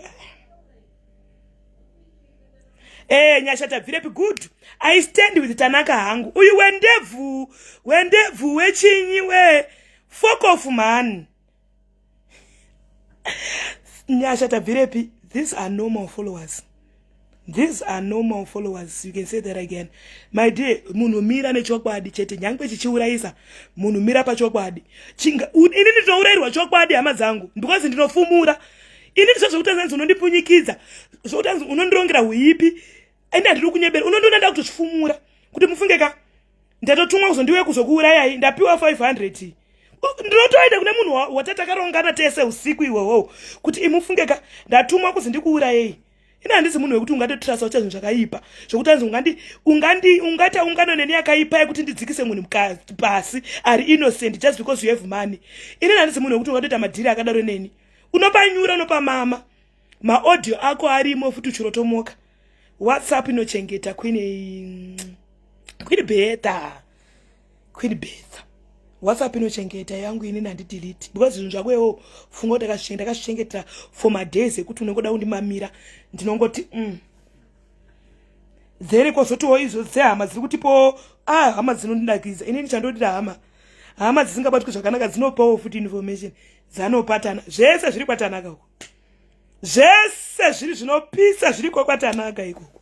Eh, Nyasha tabvirepi good. I stand with Tanaka hangu. Uyu wendebvu, wendebvu wechinyi we. Fuck off man. Nyasha tabvirepi. These are normal followers. These are normal followers. You can say that again. My dear, munhu mira nechokwadi chete nyangwe chichiurayisa. Munhu mira pachokwadi. Chinga ini ndinourayirwa chokwadi hama dzangu because ndinofumura. Ini ndizvo zvekuti anzi unondipunyikidza. Zvekuti anzi unondirongera huipi. Ende handidi kunyebera. Unondiona ndakutozvifumura kuti mufunge ka. Ndatotumwa kuzondiuya kuzokuurayai ndapiwa 500. Ndinotoenda kune munhu watatakarongana tese usiku iwowo kuti imufunge ka ndatumwa kuzi ndikuurayei. Ini handisi munhu wekuti ungatotrasa ucha zvinhu zvakaipa zvokuti anzi ungandi ungandi ungaita ungano neni yakaipa yekuti ndidzikise munhu pasi ari innocent just because you have money. Ini handisi munhu wekuti ungatoita madhiri akadaro neni. Unopanyura unopa mama. Maaudio ako arimo futi uchirotomoka. WhatsApp inochengeta Queen Queen Betha. Queen Betha. WhatsApp inochengeta yangu ini ndandidelete because zvinhu zvako iwo funga kuti ndakazvichengeta ndakazvichengeta for madays ekuti unongoda kundimamira ndinongoti Then kwozotiwo izvo dzehama dziri kutipo ah hama dzinondinakidza inini chandodira hama hama dzisingabatwi zvakanaka dzinopawo futi information dzanopatana zvese zviri kwatanaka uko zvese zviri zvinopisa zviri kwakwatanaka ikoko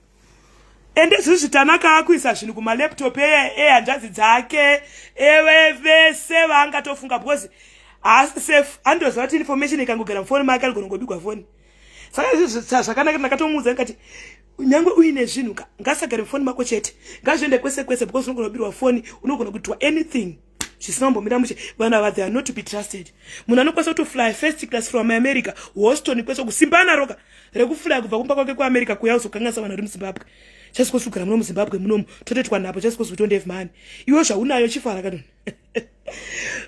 ende zviri zvitanaka akuisa zvinhu kumalaptop ehanzvadzi dzake ewe vese vaangatofunga because haasi safe andoziva kuti information ikangogara mufoni make anogona kungobigwa foni saka izvi zvakanaka ndakatomuudza ndikati nyange uine zvinhu ka ngasagare mufoni mako chete ngazviende kwese kwese because unogona kubirwa foni unogona kuitwa anything zvisina kumbomira mushe vanhu ava they are not to be trusted munhu anokwanisa kutofly first class from America Houston kwese kusimba anaroka rekufly kubva kumba kwake kuAmerica kuya uzokanganisa vanhu vari muZimbabwe just because kugara muno muZimbabwe munomu totoitwa napo just because we don't have money iwe zvaunayo chifara kanoni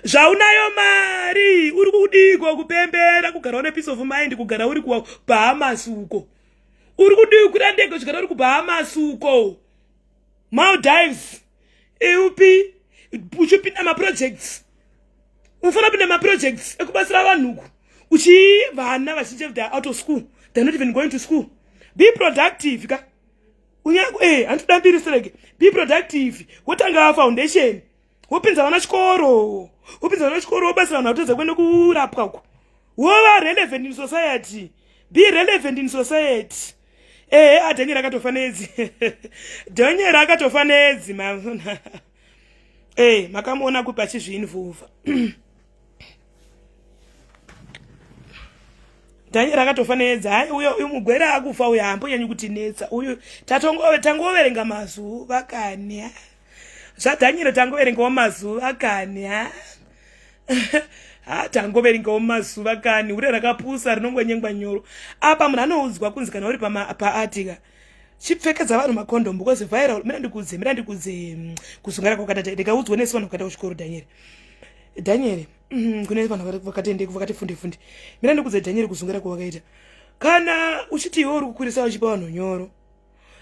zvaunayo mari uri kudiko kupembera kugara une peace of mind kugara uri kuBahamas uko uri kudii kukwira ndege uchigara uri kuBahamas uko Maldives eupi uchipinda maprojects unofanira kupinda maprojects ekubatsira vanhu uku uchivana vazhinji they are out of school they are not even going to school be productive ka unyange eh handitoda mbiri sereke be productive wotanga foundation wopinza vana chikoro wopinza vana chikoro wobatsira vanhu vatodza kuenda kurapwa uku wova relevant in society be relevant in society ehe adhanyeri akatofa nedzi dhanyeri akatofa nedzi maona e makamuona kupi achizviinvolva Daniel akatofa needza hayi uyo uyu mugwere akufa uyo haambonyanyi kutinetsa uyu tangoverenga mazuva kani ha zvaDaniel tangoverengawo mazuva kani ha ha tangoverengawo mazuva kani hure rakapusa rinongonyengwa nyoro apa munhu anoudzwa kunzi kana uri paatika chipfekedza vanhu macondom because viral mira ndikudze mira ndikudze kuzungara kwakadata ndikaudzwa nesu vanhu vakaenda kuchikoro Daniel Daniel kune vanhu vakatendeka vakati funde funde mira ndikudze Daniel kuzungara kwawakaita kana uchiti iwe uri kukurisa uchipa vanhu nyoro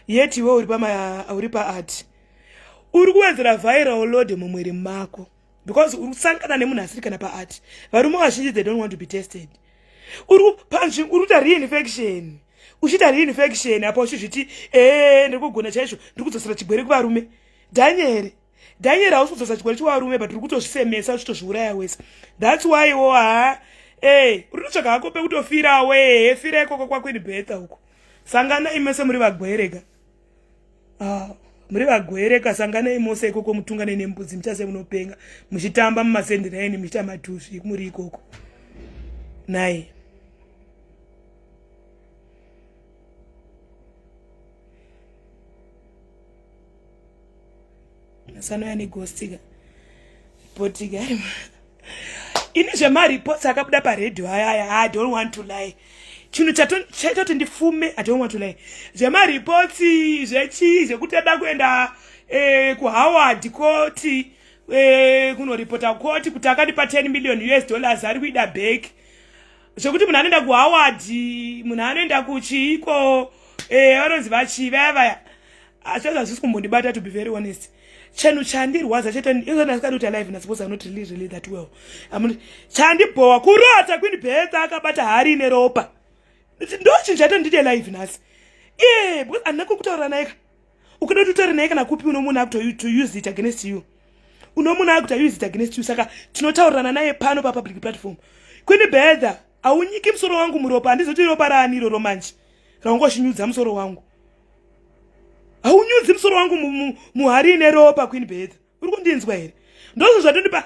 yet iwe uri pama uri paart uri kuwedzera viral load mumwiri mako because uri kusangana nemunhu asiri kana paart varume vazhinji they don't want to be tested uri panzvimbo uri kuita reinfection uchiita reinfection apa uchizviti ee ndiri kugona chaizvo ndiri kudzosera chigwere kuvarume Daniel Daniel hausi kudzosa chigwere chivarume but uri kutozvisemesa uchitozviuraya wese that's why wo ha e uri kutsvaga hako pekutofira we fira ikoko kwaQueen Betha uko sanganai mese muri vagwereka ah, muri vagwereka sanganai mose ikoko mutungane nembudzi muchase munopenga muchitamba mumasendiraini muchiita matuzvi muri ikoko nai Masano ane ghost ka. Ripoti ka. Ini zvemareports akabuda paredhiyo aya aya I don't want to lie. Chinhu chaita kuti ndifume I don't want to lie. Zvemareports zvechii zvekuti ada kuenda kuHoward court kunoripota court kuti akandipa 10 million US dollars ari kuida back. Zvekuti munhu anoenda kuHoward, munhu anoenda kuchiiko vanonzi vachii vaya vaya. Asi hazvisi kumbondibata to be very honest. Chinhu chandirwadza chete izvo ndasingadi kuti alive na suppose I'm not really really that well. Chandibhowa kurota Queen Bertha akabata hari ine ropa. Ndo chinhu chaita ndite live nhasi. Eh, because handina kukutaura naye ka. Ukada kuti utaure naye kana kupi unomuona akuto to use it against you. Unomuona akuto use it against you saka tinotaurirana naye pano pa public platform. Queen Bertha, haunyiki musoro wangu muropa, handizoti ropa raani iroro manje. Raungoshinyudza musoro wangu. Haunyudzi musoro wangu muhari ine ropa Queen Bertha. Uri kundinzwa here? Ndozvo zvatondipa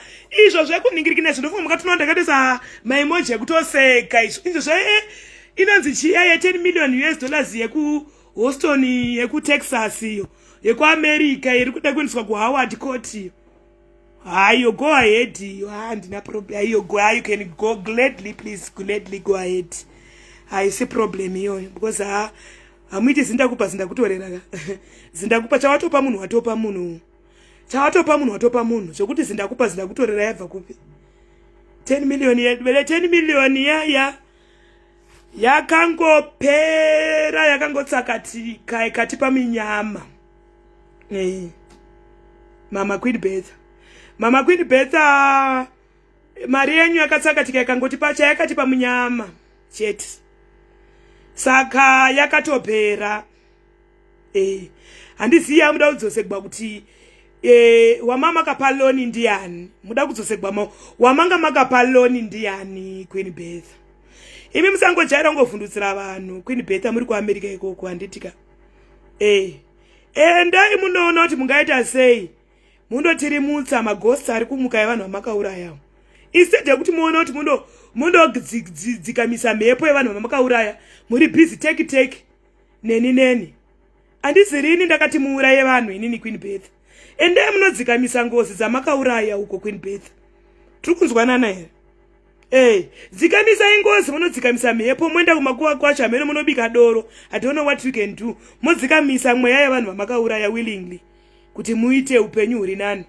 izvo zvekunhingirikina izvo ndofunga makatoona ndakatoisa maemoji ekutoseka izvo. Izvo zve inonzi chiya ye 10 million US dollars yeku Houston yeku Texas iyo yekuAmerica iri kuda kuendeswa kuHoward Court iyo. Hayo go ahead iyo handina problem iyo go you can go gladly please gladly go ahead. Haisi problem iyoyo because ha hamuiti zindakupa zindakutorera ka. Zindakupa chawatopa munhu watopa munhu. Chawatopa munhu watopa munhu zvekuti zindakupa zindakutorera yabva kupi? 10 million yedu 10 million ya yakangopera yakangotsakatika ikatipa minyama. Mama Queen Bertha. Mama Queen Bertha mari yenyu yakatsakatika ikangotipa chayakatipa munyama chete. Saka yakatopera. Handizivi yamuda kudzosegwa kuti wamama makapa loan ndiani? Muda kudzosegwa wamanga makapa loan ndiani Queen Bertha? Imi musangojaira kungovhundutsira vanhu Queen Bertha muri kuAmerica ikoko handitika. Endai munoona kuti mungaita sei mundotirimutsa maghosts ari kumuka evanhu vamakauraya. Instead yekuti muone kuti mundodzikamisa mhepo yevanhu vamakauraya muri busy take take neni neni. Handizirini ndakati muuraye vanhu inini Queen Bertha. Endai munodzikamisa ngozi dzamakauraya uko Queen Bertha. Tiri kunzwanana here? Dzikamisai ngozi munodzikamisa mhepo moenda kumakuva kwacho hameno munobika doro. I don't know what you can do. Modzikamisa mweya yevanhu vamakauraya willingly kuti muite upenyu huri nani.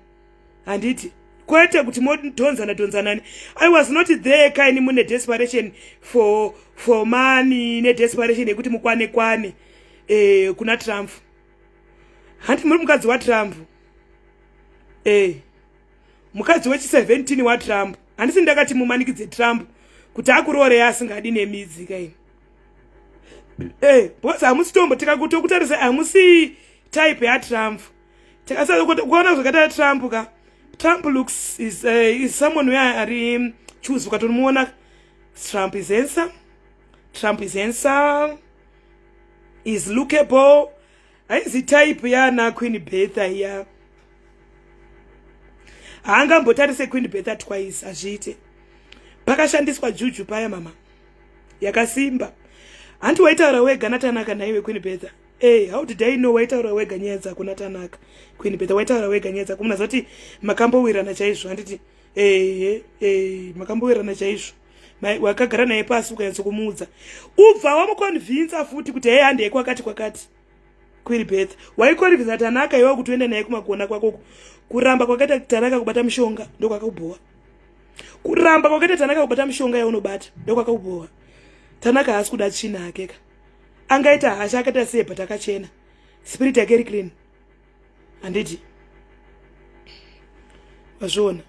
Handiti kwete kuti modhonzana dhonzanani. I was not there kaini mune desperation for money ne desperation yekuti mukwane kwane kuna Trump. Hanti muri mukadzi waTrump. Mukadzi wechi 17 waTrump. Handisi ndakati mumanikidze Trump kuti akuroore asingadi nemidzi kaini. Because hamusi tombo tikakutokutarisa hamusi type yaTrump. Tikasada kuona zvakaita Trump ka. Trump looks is someone where ari choose ukatomuona. Trump is handsome. Trump is handsome. Is lookable. Haizi type yana Queen Bertha iya. Haangambotarise Queen Bertha twice hazviite. Pakashandiswa juju paya mama. Yakasimba. Hanti waitaura wega naTanaka naiwe Queen Bertha. How did I know waitaura wega nyaya dzako naTanaka? Queen Bertha waitaura wega nyaya dzako. Munoziva kuti makambowirana chaizvo handiti? Makambowirana chaizvo. Wakagara naye pasi ukanyatso-kumuudza. Ubva wamuconvinsa futi kuti hey handei kwakati kwakati. Queen Bertha. Waiconvinsa Tanaka iwe kuti uende naye kumakona kwako. Kuramba kwakaita Tanaka kubata mishonga ndokwakakubhowa. Kuramba kwakaita Tanaka kubata mishonga yaunobata ndokwakakubhowa. Tanaka haasi kuda tsvina hakeka. Angaita hasha akaita sei but akachena. Spirit yake iri clean. Handiti? Wazviona?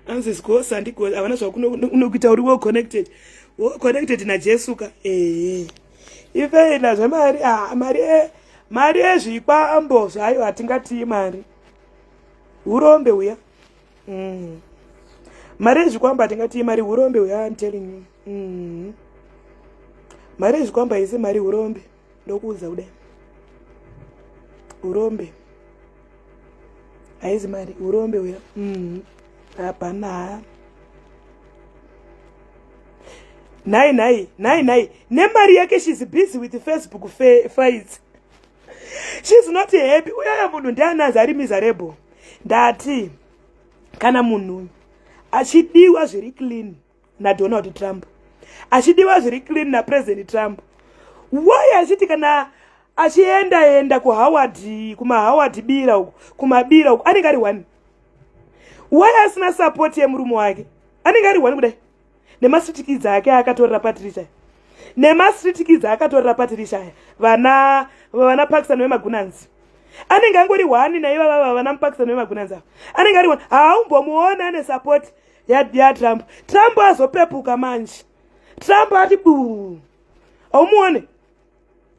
Anzi ghost handi ghost havana zvakunokuita uri well connected. Well connected naJesu ka. Ifeina zvemari mari mari yezvikwambo zvayo hatingatii mari. Urombe uya. Mari yezvikwambo hatingatii mari urombe uya I'm telling you. Mari yezvikwambo haisi mari urombe. Ndokuudza kudai. Urombe. Haizi mari urombe uya. Hapana. Nai nai nai nai nemari yake she's busy with Facebook fights. She's not happy. Uyaya munhu ndianazi ari miserable. Ndati kana munhu achidiwa zviri clean naDonald Trump, achidiwa zviri clean naPresident Trump, why achiti kana achienda enda kuHoward kumaHoward bira uku kumabira uku anenge ari one? Why asina support yemurume wake? Anenge ari one kudai nemasitikidzi ake akatorera Patricia. Nemastreet kids akatorera Patricia aya, vana vana Pakistan vemagunanzi. Anenge angori one naivava vana muPakistan vemagunanzi ava. Anenge ari one. Haumbomuona ane support yaTrump. Trump azopepuka manje. Trump ati buu. Haumuone?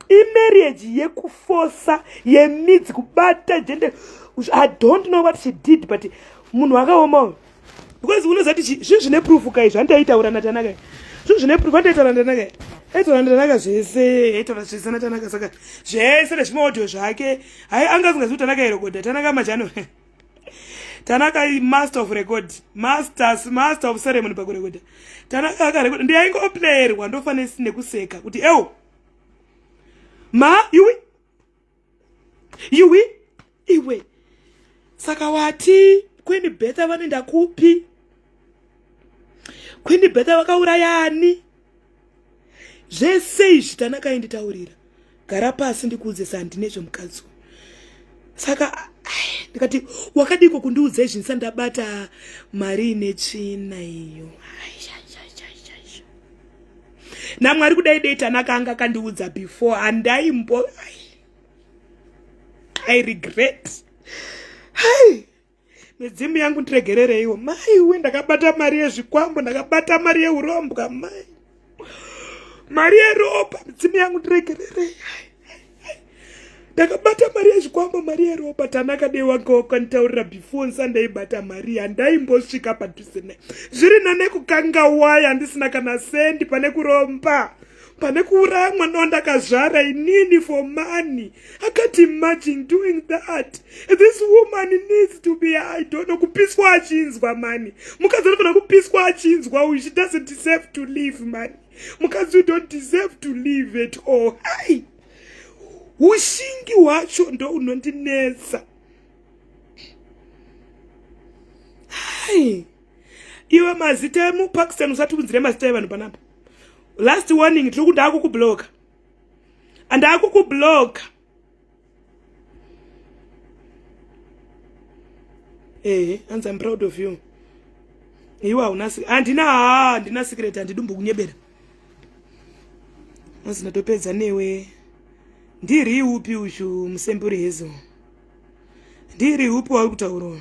Imarriage yekufosa yemidzi kubata gender. I don't know what she did, but munhu akaoma uyu. Because unoziva kuti zvinhu zvine proof ka izvi, handiaitaura naTanaka. Zvinhu zvine proof, handiaitaura naTanaka. Aitaura naTanaka zvese, aitaura zvese naTanaka, saka zvese nezvimaaudio zvake. Hai, anga asingazivi kuti Tanaka irekodha. Tanaka manje ano. Tanaka master of record, masters, master of ceremony pakurekodha. Tanaka akarekodha, ndiye aingoplayerwa ndofanira nekuseka kuti ewo. Ma, iwe. Iwe, iwe. Saka wati Queen Bertha vanoenda kupi? Queen Bertha vakauraya ani? Zvese izvi Tanaka ainditaurira. Gara pasi ndikuudze sandi nezvemukadzi uyu. Saka ndikati wakadiko kundiudza izvi ndisati ndabata mari ine tsvina iyo. NaMwari kudai dei Tanaka anga akandiudza before handaimbo. I regret. Hai. Midzimu yangu ndiregerereiwo. Maiwe ndakabata mari yezvikwambo, ndakabata mari yeurombwa mai. Mari yeropa, midzimu yangu ndiregererei. Ndakabata mari yezvikwambo, mari yeropa. Tanaka dei wanga wakanditaurira before nsandaibata mari, handaimbosvika padhuze naye. Zviri nane kukanga waya ndisina kana sendi pane kuromba. Pane kuuraya mwana wandakazvara inini for money. I can't imagine doing that. This woman needs to be, I don't know, kupiswa achinzwa mani. Mukadzi anofanira kupiswa achinzwa uyu. She doesn't deserve to live mani. Mukadzi you don't deserve to live at all. Hai. Ushingi hwacho ndo unondinetsa. Hai. Iwe mazita emuPakistan usatiunzire mazita evanhu panapa. Last warning, tiri kuda kukubloka. Andakukubloka. And I'm proud of you. Iwe hauna handina handina secret, handidumbu kunyebera. Anzi ndatopedza newe. Ndiri upi uyu musemburi hezo? Ndiri upi wauri kutaura?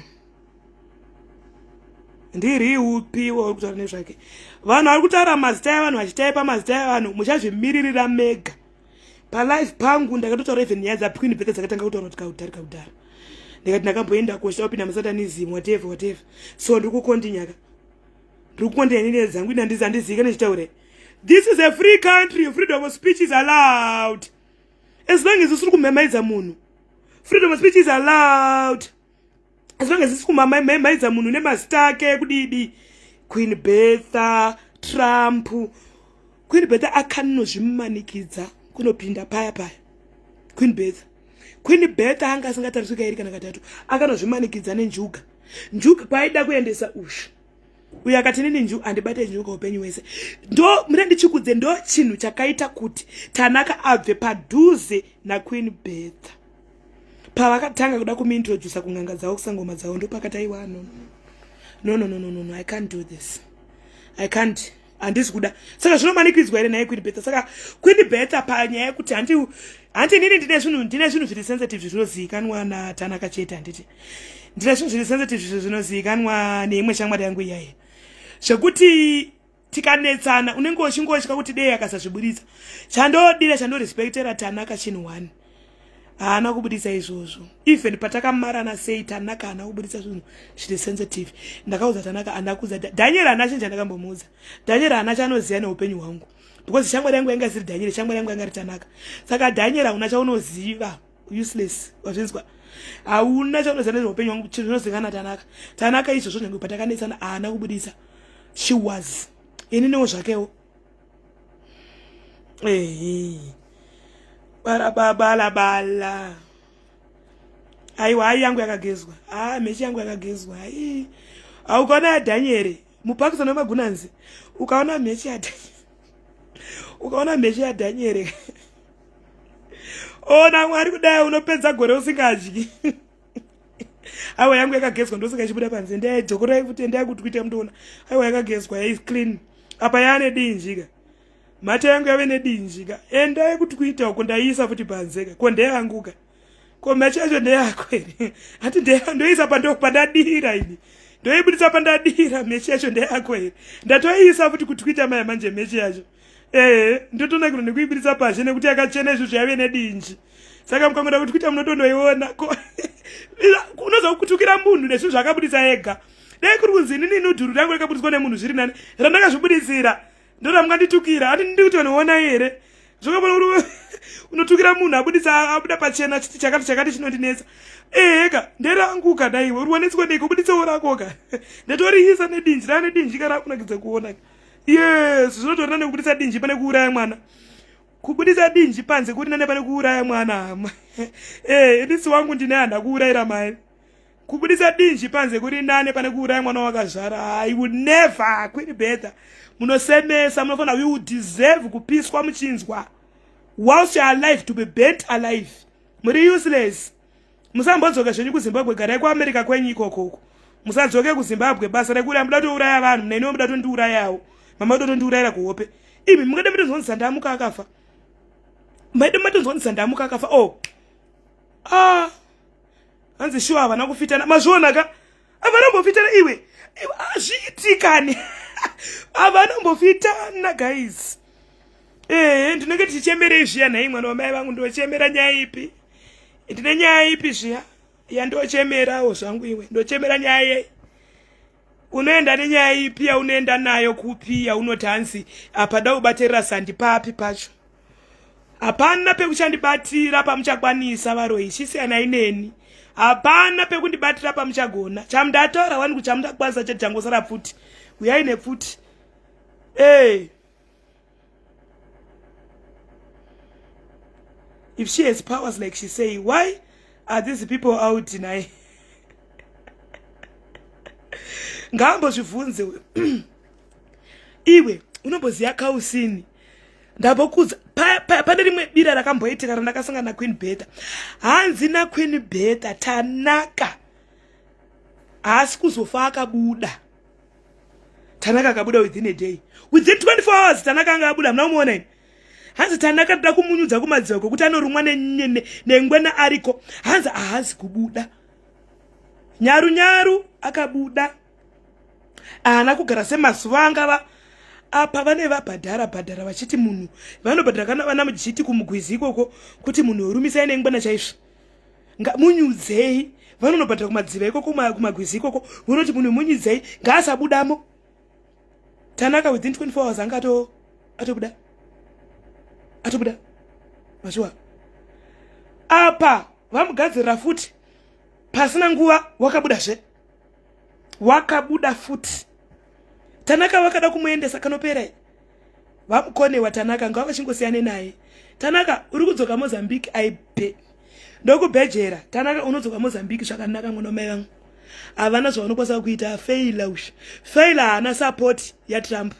Ndiri upi wauri kutaura nezvake? Vanhu vari kutaura mazita evanhu vachitaipa mazita evanhu, muchazvimiririra mega. Palife pangu ndakatotaura even nyaya dzaQueen Bertha dzakatanga kutaura kuti kaudarika kudhara. Ndikati ndakamboenda kosha kupinda musatanism whatever whatever. So ndiri kukondinya ka. Ndiri kukondinya nini dzangu ina ndizi handizike nechitaure. This is a free country, freedom of speech is allowed. As long as usiri kumhemhaidza munhu. Freedom of speech is allowed. As long as usiri kumhemhaidza munhu nemazita ake kudidi. Queen Bertha, Trump. Queen Bertha akanozvimanikidza kunopinda paya paya. Queen Bertha. Queen Bertha anga asingatariswi kairi kana katatu. Akanozvimanikidza nenjuga. Njuga kwaida kuendesa ushu. Uyo akati nini nju andibate njuga upenyu wese. Ndo mune ndichikudze ndo chinhu chakaita kuti Tanaka abve padhuze na Queen Bertha. Pavakatanga kuda kumuintroducer kun'anga dzavo kusangoma dzavo ndopakati aiwa no no no no no no no I can't do this. I can't. Handisi kuda. Saka zvinomanikidzwa here naye Queen Bertha? Saka Queen Bertha panyaya yekuti hanti inini ndine zvinhu ndine zvinhu zviri sensitive zvinozivikanwa naTanaka chete handiti. Ndine zvinhu zviri sensitive zvinozivikanwa neimwe shamwari yangu iyaye. Zvekuti tikanetsana unenge uchingotya kuti dei akasazviburitsa. Chandodira chandorespectera Tanaka chinhu one. Haana kubudisa izvozvo. Even patakamarana sei Tanaka haana kubudisa zvinhu zviri sensitive. Ndakaudza Tanaka andakuudza Daniel haana chinhu chandakambomuudza. Daniel haana chaanoziva neupenyu hwangu. Because shamwari yangu yanga isiri Daniel, shamwari yangu yanga iri Tanaka. Saka Daniel hauna chaunoziva. Useless. Wazvinzwa? Hauna chaunoziva nezveupenyu hwangu chinozivikanwa naTanaka. Tanaka izvozvo nyange patakanetsana haana kubudisa. She was. Ininiwo zvakewo. Bala bala. Aiwa, hai yangu yakagezwa. Ah, mechi yangu yakagezwa. Hai. Ukaona yaDaniel, mupakistan wemagunanzi. Ukaona mechi yaDaniel. Ukaona mechi yaDaniel. Ona Mwari kudai unopedza gore usingadyi. Aiwa yangu yakagezwa ndosaka ichibuda panze. Ndai dzokorai futi ndai kuTwitter mundoona. Aiwa yakagezwa, is clean. Apa yaane dinji ka. Mhata yangu yave nedinji ka. Endai kuTwitter uko ndaiisa futi panze ka. Ko ndeyangu ka. Ko mhata yacho ndeyako here? Hati ndoisa pando pandadira ini. Ndoibudisa pandadira mheche yacho ndeyako here? Ndatoiisa futi kuTwitter maya manje mheche yacho. Eh, ndotonakirwa nekuibudisa pazhe nekuti yakachena izvozvo yave nedinji. Saka mukangoenda kuTwitter munotondoiona. Unozokutukira munhu nezvinhu zvaakabudisa ega. Dai kuri kunzi inini nudhuru rangu rakabudiswa nemunhu zviri nani. Randakazvibudisira. Ndoda munganditukira. Ati ndiri kuti vanhu onai here? Zvakafana kuti unotukira munhu abudisa abuda pachena achiti chakati chakati chinondinetsa. Eheka, nderangu ka dai iwe uri wanetswa neiko buditsawo rako ka. Ndatoriisa nedinji, rane dinji ka rakunakidza kuona. Yes, zvinotorina nekubudisa dinji pane kuuraya mwana. Kubudisa dinji panze kuri nane pane kuuraya mwana hama. Eh, inisi wangu ndine handa kuurayira mai. Kubudisa dinji panze kuri nane pane kuuraya mwana wakazvara. I would never Queen Bertha. Munosemesa, munofanira you deserve kupiswa muchinzwa. Whilst you are alive to be burnt alive. Muri useless. Musambodzoka zvenyu kuZimbabwe, garai kuAmerica kwenyu ikoko uko. Musadzoke kuZimbabwe, basa rekuuraya muda kutouraya vanhu, neniwo muda kutondiurayawo. Mama muda kutondiurayira kuhope. Imi mungade matonzwa kunzi Zandamuka akafa. Maida matonzwa kunzi Zandamuka akafa. Oh. Ah. Hanzi shuwa havana kufitana. Mazviona ka? Havana kumbofitana iwe. Hazviitikani. Havana kumbofitana guys. Eh, ndinenge ndichichemerei zviya nhai mwana wamai vangu ndochemera nyaya ipi? Ndine nyaya ipi zviya? Yandochemerawo zvangu iwe. Ndochemera nyaya yei? Unoenda nenyaya ipi yaunoenda nayo kupi yaunoti hanzi apa da kubatirira sandi papi pacho? Hapana pekuchandibatira pamuchakwanisa varoyi chisiyanai neni. Hapana pekundibatira pamuchagona. Chamndataura wani kuti chamundakwanisa chete changosara pfuti. Uyai nepfuti. Hey. Eh. If she has powers like she say, why are these people out denying? Ngaambozvibvunze iwe unomboziva kausini ndambokudza pane rimwe bira rakamboitika randakasangana naqueen betha hanzi naqueen betha tanaka haasi kuzofa akabuda Tanaka akabuda within a day. Within 24 hours Tanaka anga abuda hamuna kumuona ini. Hanzi Tanaka toda kumunyudza kumadziva kwekuti anorumwa nengwena ariko. Hanzi ahazi kubuda. Nyaru nyaru akabuda. Haana kugara semazuva angava apa vane vabhadhara bhadhara vachiti munhu vanobhadhara kana vana mujiti kumugwizi ikoko kuti munhu rumisai nengwena chaizvo. Munyudzei vanonobhadhara kumadziva ikoko kumagwizi ikoko vonoti munhu munyudzei ngaasabudamo tanaka within 24 hours anga atobuda atobuda mashuwa apa vamugadzirira futi pasina nguva wakabudazve wakabuda futi tanaka vakada kumuendesa kanopera vamukonewa tanaka ngava vachingosiyane naye tanaka uri kudzoka mozambique aibe ndokubhejera tanaka unodzoka mozambique zvakanaka mwana wamai vangu havana zvavanokwanisa kuita faila usha faila haana support yatrump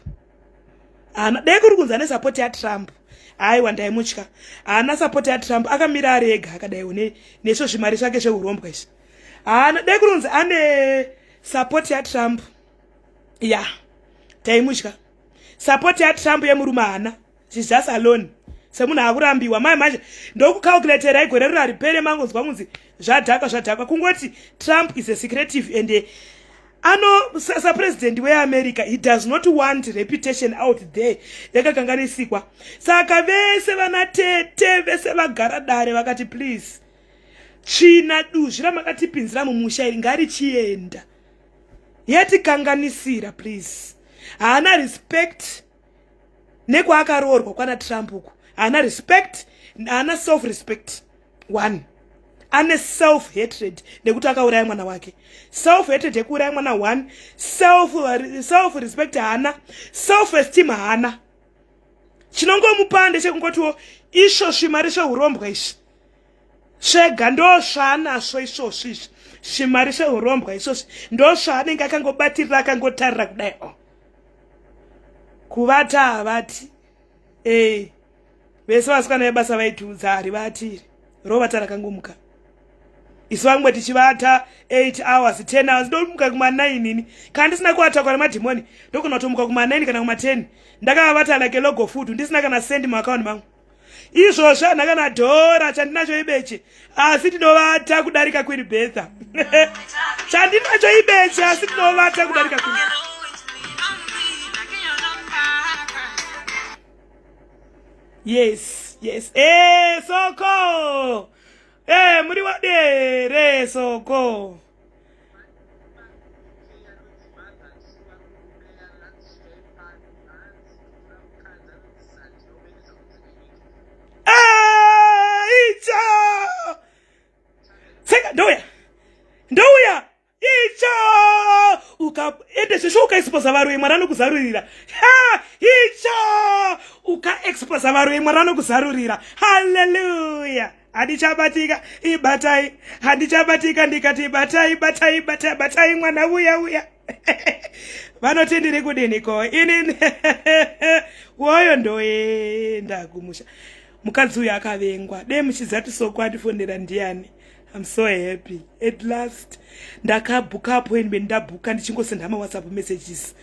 haana dai kuri kunzi ane support yatrump aiwa ndaimutya haana support yatrump akamira ari ega akadaiwo nesvo zvimari zvake zveurombwa izvi haana dai kuri kunzi ane support yatrump ya yeah. taimutya support yatrump yemurume haana she's just alone semunhu akurambiwa mai manje ndokucalculaterai gore riro haripere mangonzwa kunzi zvadhakwa zvadhakwa kungoti trump is a secretive and ano sapresident weamerica he does not want reputation out there yakakanganisikwa saka vese vana tete vese vagara dare vakati please tsvina duzvi ramakatipinzira mumusha iri ngarichienda yatikanganisira please haana respect nekwaakaroorwa kwana Trump uku haana respect haana self respect one ane self hatred nekuti akauraya mwana wake self hatred yekuuraya mwana one self, self respect haana self esteem haana chinongomupa ndechekungoti isvo svimari zveurombwa izvi svega ndosvaanasvo isvosvi izvi svimari zveurombwa isvosvi ndosvaanenge akangobatirira akangotarira kudai o oh. Kuvata havati ee vese vasikana vebasa vaitiudza harivatiri rovata rakangomuka. Isu vamwe tichivata 8 hours, 10 hours, ndomuka kuma 9 ini. Kana ndisina kuatakwa nemadhimoni, ndogona kutomuka kuma 9 kana kuma 10. Ndakavata like a logo food, ndisina kana cent muaccount mangu. Izvozvo handina kana dhora, chandinacho ibeche, asi tinovata kudarika Queen Bertha. Chandinacho ibeche, asi tinovata kudarika Queen. Yes, yes. Eh, Soko. Eh, muri wadere Soko. Eh, icha. Seka ndouya. Ndouya. Icha. Uka ende shesho ukaexposa varoyi Mwari anokuzarurira. Ha! Icha. Ukaexposa varoyi Mwari anokuzarurira. Hallelujah. Handichabatika, ibatai. Handichabatika ndikati batai, batai, batai, batai mwana uya uya. Vanoti ndiri kudiniko ini woyo ndoenda kumusha. Mukadzi uyu akavengwa. Dei muchiziva kuti Soko andifonera ndiani. I'm so happy. At last ndakabhuka appointment, ndabhuka ndichingosenda ma WhatsApp messages.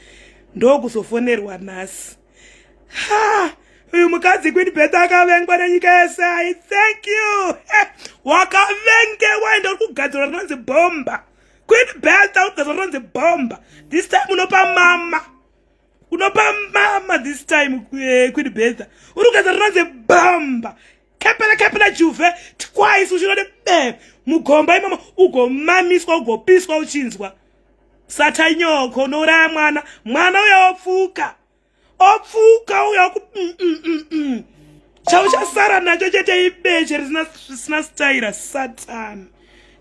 Ndokuzofonerwa nhasi. Ha! Uyu mukadzi Queen Bertha akavengwa nenyika yese. I thank you. Wakavengewa ende uri kugadzirwa rinonzi bhomba. Queen Bertha uri kugadzirwa rinonzi bhomba. This time unopa mama. Unopa mama this time Queen Bertha. Uri kugadzirwa rinonzi bhomba. Kepela kepela juve twice uchinoti be mugomba imomo ugomamiswa ugopiswa uchinzwa. Satanyoko unouraya mwana. Mwana uya opfuka. Opfuka uya ku Chauchasara nacho chete ibeche risina staira Satan.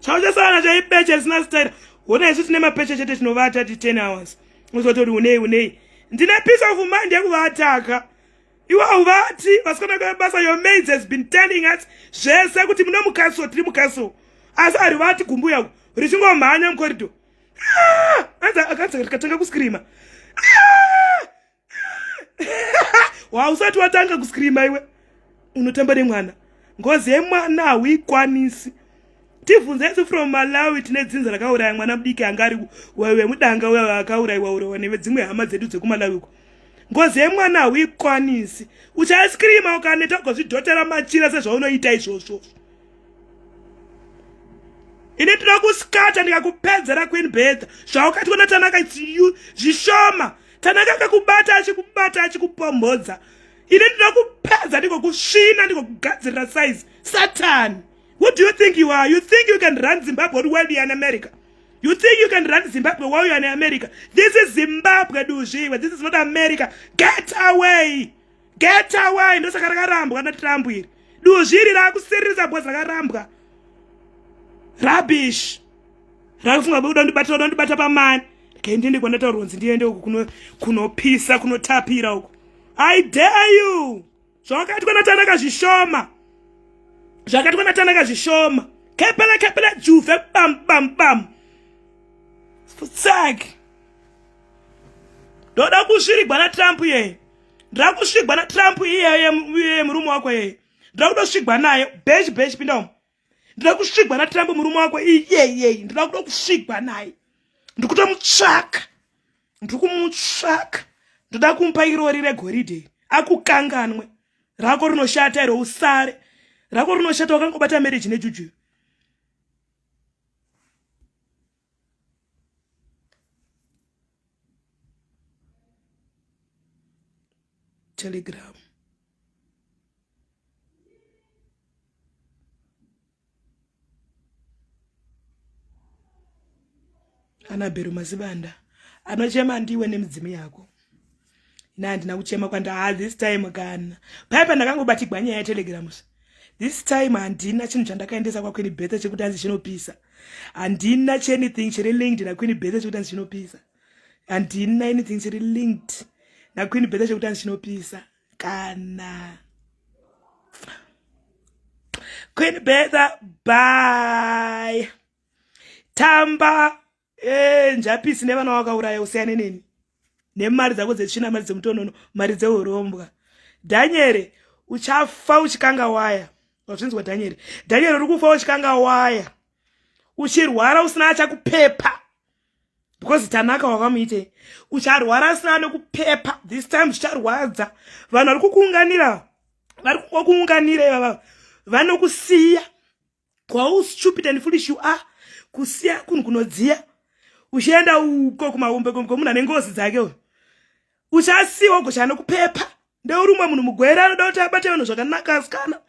Chauchasara nacho ibeche risina staira. Hona isu tine mapeche chete tinovata ti 10 hours. Uzotori unei unei. Ndine peace of mind yekuvataka. Iwe hauvati vasikana basa your maids has been telling us zvese kuti muno mukaso tiri mukaso. Asi harivati gumbuya richingomhanya mukoridho. Anzi akatanga kuscreama. Wausati watanga kuscreama iwe. Unotamba nemwana. Ngozi yemwana hauikwanisi. Tivhunze isu from Malawi tine dzinza rakauraya mwana mudiki anga ari wemudanga uya akaurayiwa urayiwa nedzimwe hama dzedu dzekuMalawi uko. Ngozi yemwana hauikwanisi. Uchascreama ukaneta ugozvidhotera machira sezvaunoita izvozvo. Ini ndinokuskata ndikakupedzera Queen Bertha. Zvawakaitwa naTanaka it's you zvishoma. Tanaka akakubata achikubata achikupombodza. Ini ndinokupedza ndikokusvina ndikokugadzirira size. Satan. Who do you think you are? You think you can run Zimbabwe while you are in America? You think you can run Zimbabwe while you are in America? This is Zimbabwe, Duzviwe. This is not America. Get away. Get away. Ndosaka rakarambwa naTrump iri. Duzvi iri rakusiririsa because rakarambwa. Rubbish. Rakufunga kuti ndibata ndibata pamani. Okay, ndiende kwandataurwa kunzi ndiende uku kunopisa kunotapira uku. I dare you. Zvakaitwa naTanaka zvishoma. Zvakaitwa naTanaka zvishoma. Kepela kepela juve bam bam bam. Futsek. Ndoda kusvirigwa naTrump iyeye. Ndoda kusvigwa naTrump iyeye murume wako iyeye. Ndoda kutosvigwa naye. Besh besh pinda umu. Ndoda kusvigwa naTrump murume wako iyeye. Ndoda kuda kusvigwa naye. Ndikutomutsvaka. Ndikumutsvaka. Ndoda kumupa irori regoridhe akukanganwe. Rako rinoshata iro usare. Rako rinoshata wakangobata marriage nejuju. Telegram. Anabheru Mazibanda anochema ndiwe nemidzimu yako. Ina handina kuchema kwanda this time kana. Paipa ndakangobatigwa nyaya yeTelegram. This time handina chinhu chandakaendesa kwaQueen Bertha chekuti hanzi chinopisa. Handina anything chiri linked naQueen Bertha chekuti hanzi chinopisa. Handina anything chiri linked naQueen Bertha chekuti hanzi chinopisa. Kana. Queen Bertha, bye. Tamba njapisi nevana wakauraya usiyane neni. Nemari dzako dzetsvina, mari dzemutonono, mari dzeurombwa. Daniel, uchafa uchikanga waya. Wazvinzwa Daniel? Daniel uri kufa uchikanga waya. Uchirwara usina achakupepa. Because Tanaka wakamuitei? Ucharwara asina anokupepa. This time zvicharwadza. Vanhu vari kukuunganira. Vari kukuunganira ivava. Vanokusiya. How stupid and foolish you are. Kusiya kunhu kunodziya. Uchienda uko kumahombe kombe munhu ane ngozi dzake uyo. Uchasiwa ugoshaya nokupepa. Ndeuri umwe munhu mugwere anoda kuti abate vanhu zvakanaka asikana.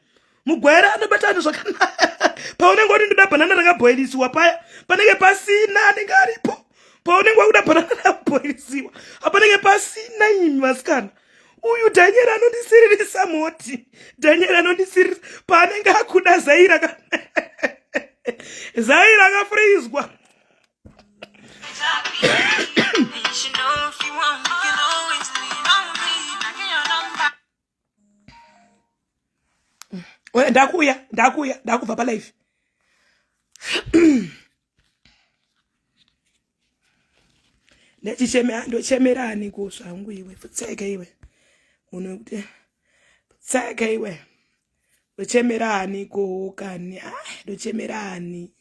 Mugwere anobata vanhu zvakanaka. Paunenge wati ndoda bhanana rakabhoilisiwa paya panenge pasina anenge aripo. Paunenge wakuda bhanana rakabhoilisiwa apanenge pasina imi vasikana. Uyu Daniel anondisiririsa moti. Daniel anondisiririsa paanenge akuda zai raka zai rakafreezwa. Ndakuuya, ndakuuya, ndakubva palife. Ndechichemera, ndochemera ani ko zvangu iwe, pfutseke iwe. Munhu wekuti pfutseke iwe. Ndochemera ani ko kani? Ah, ndochemera ani?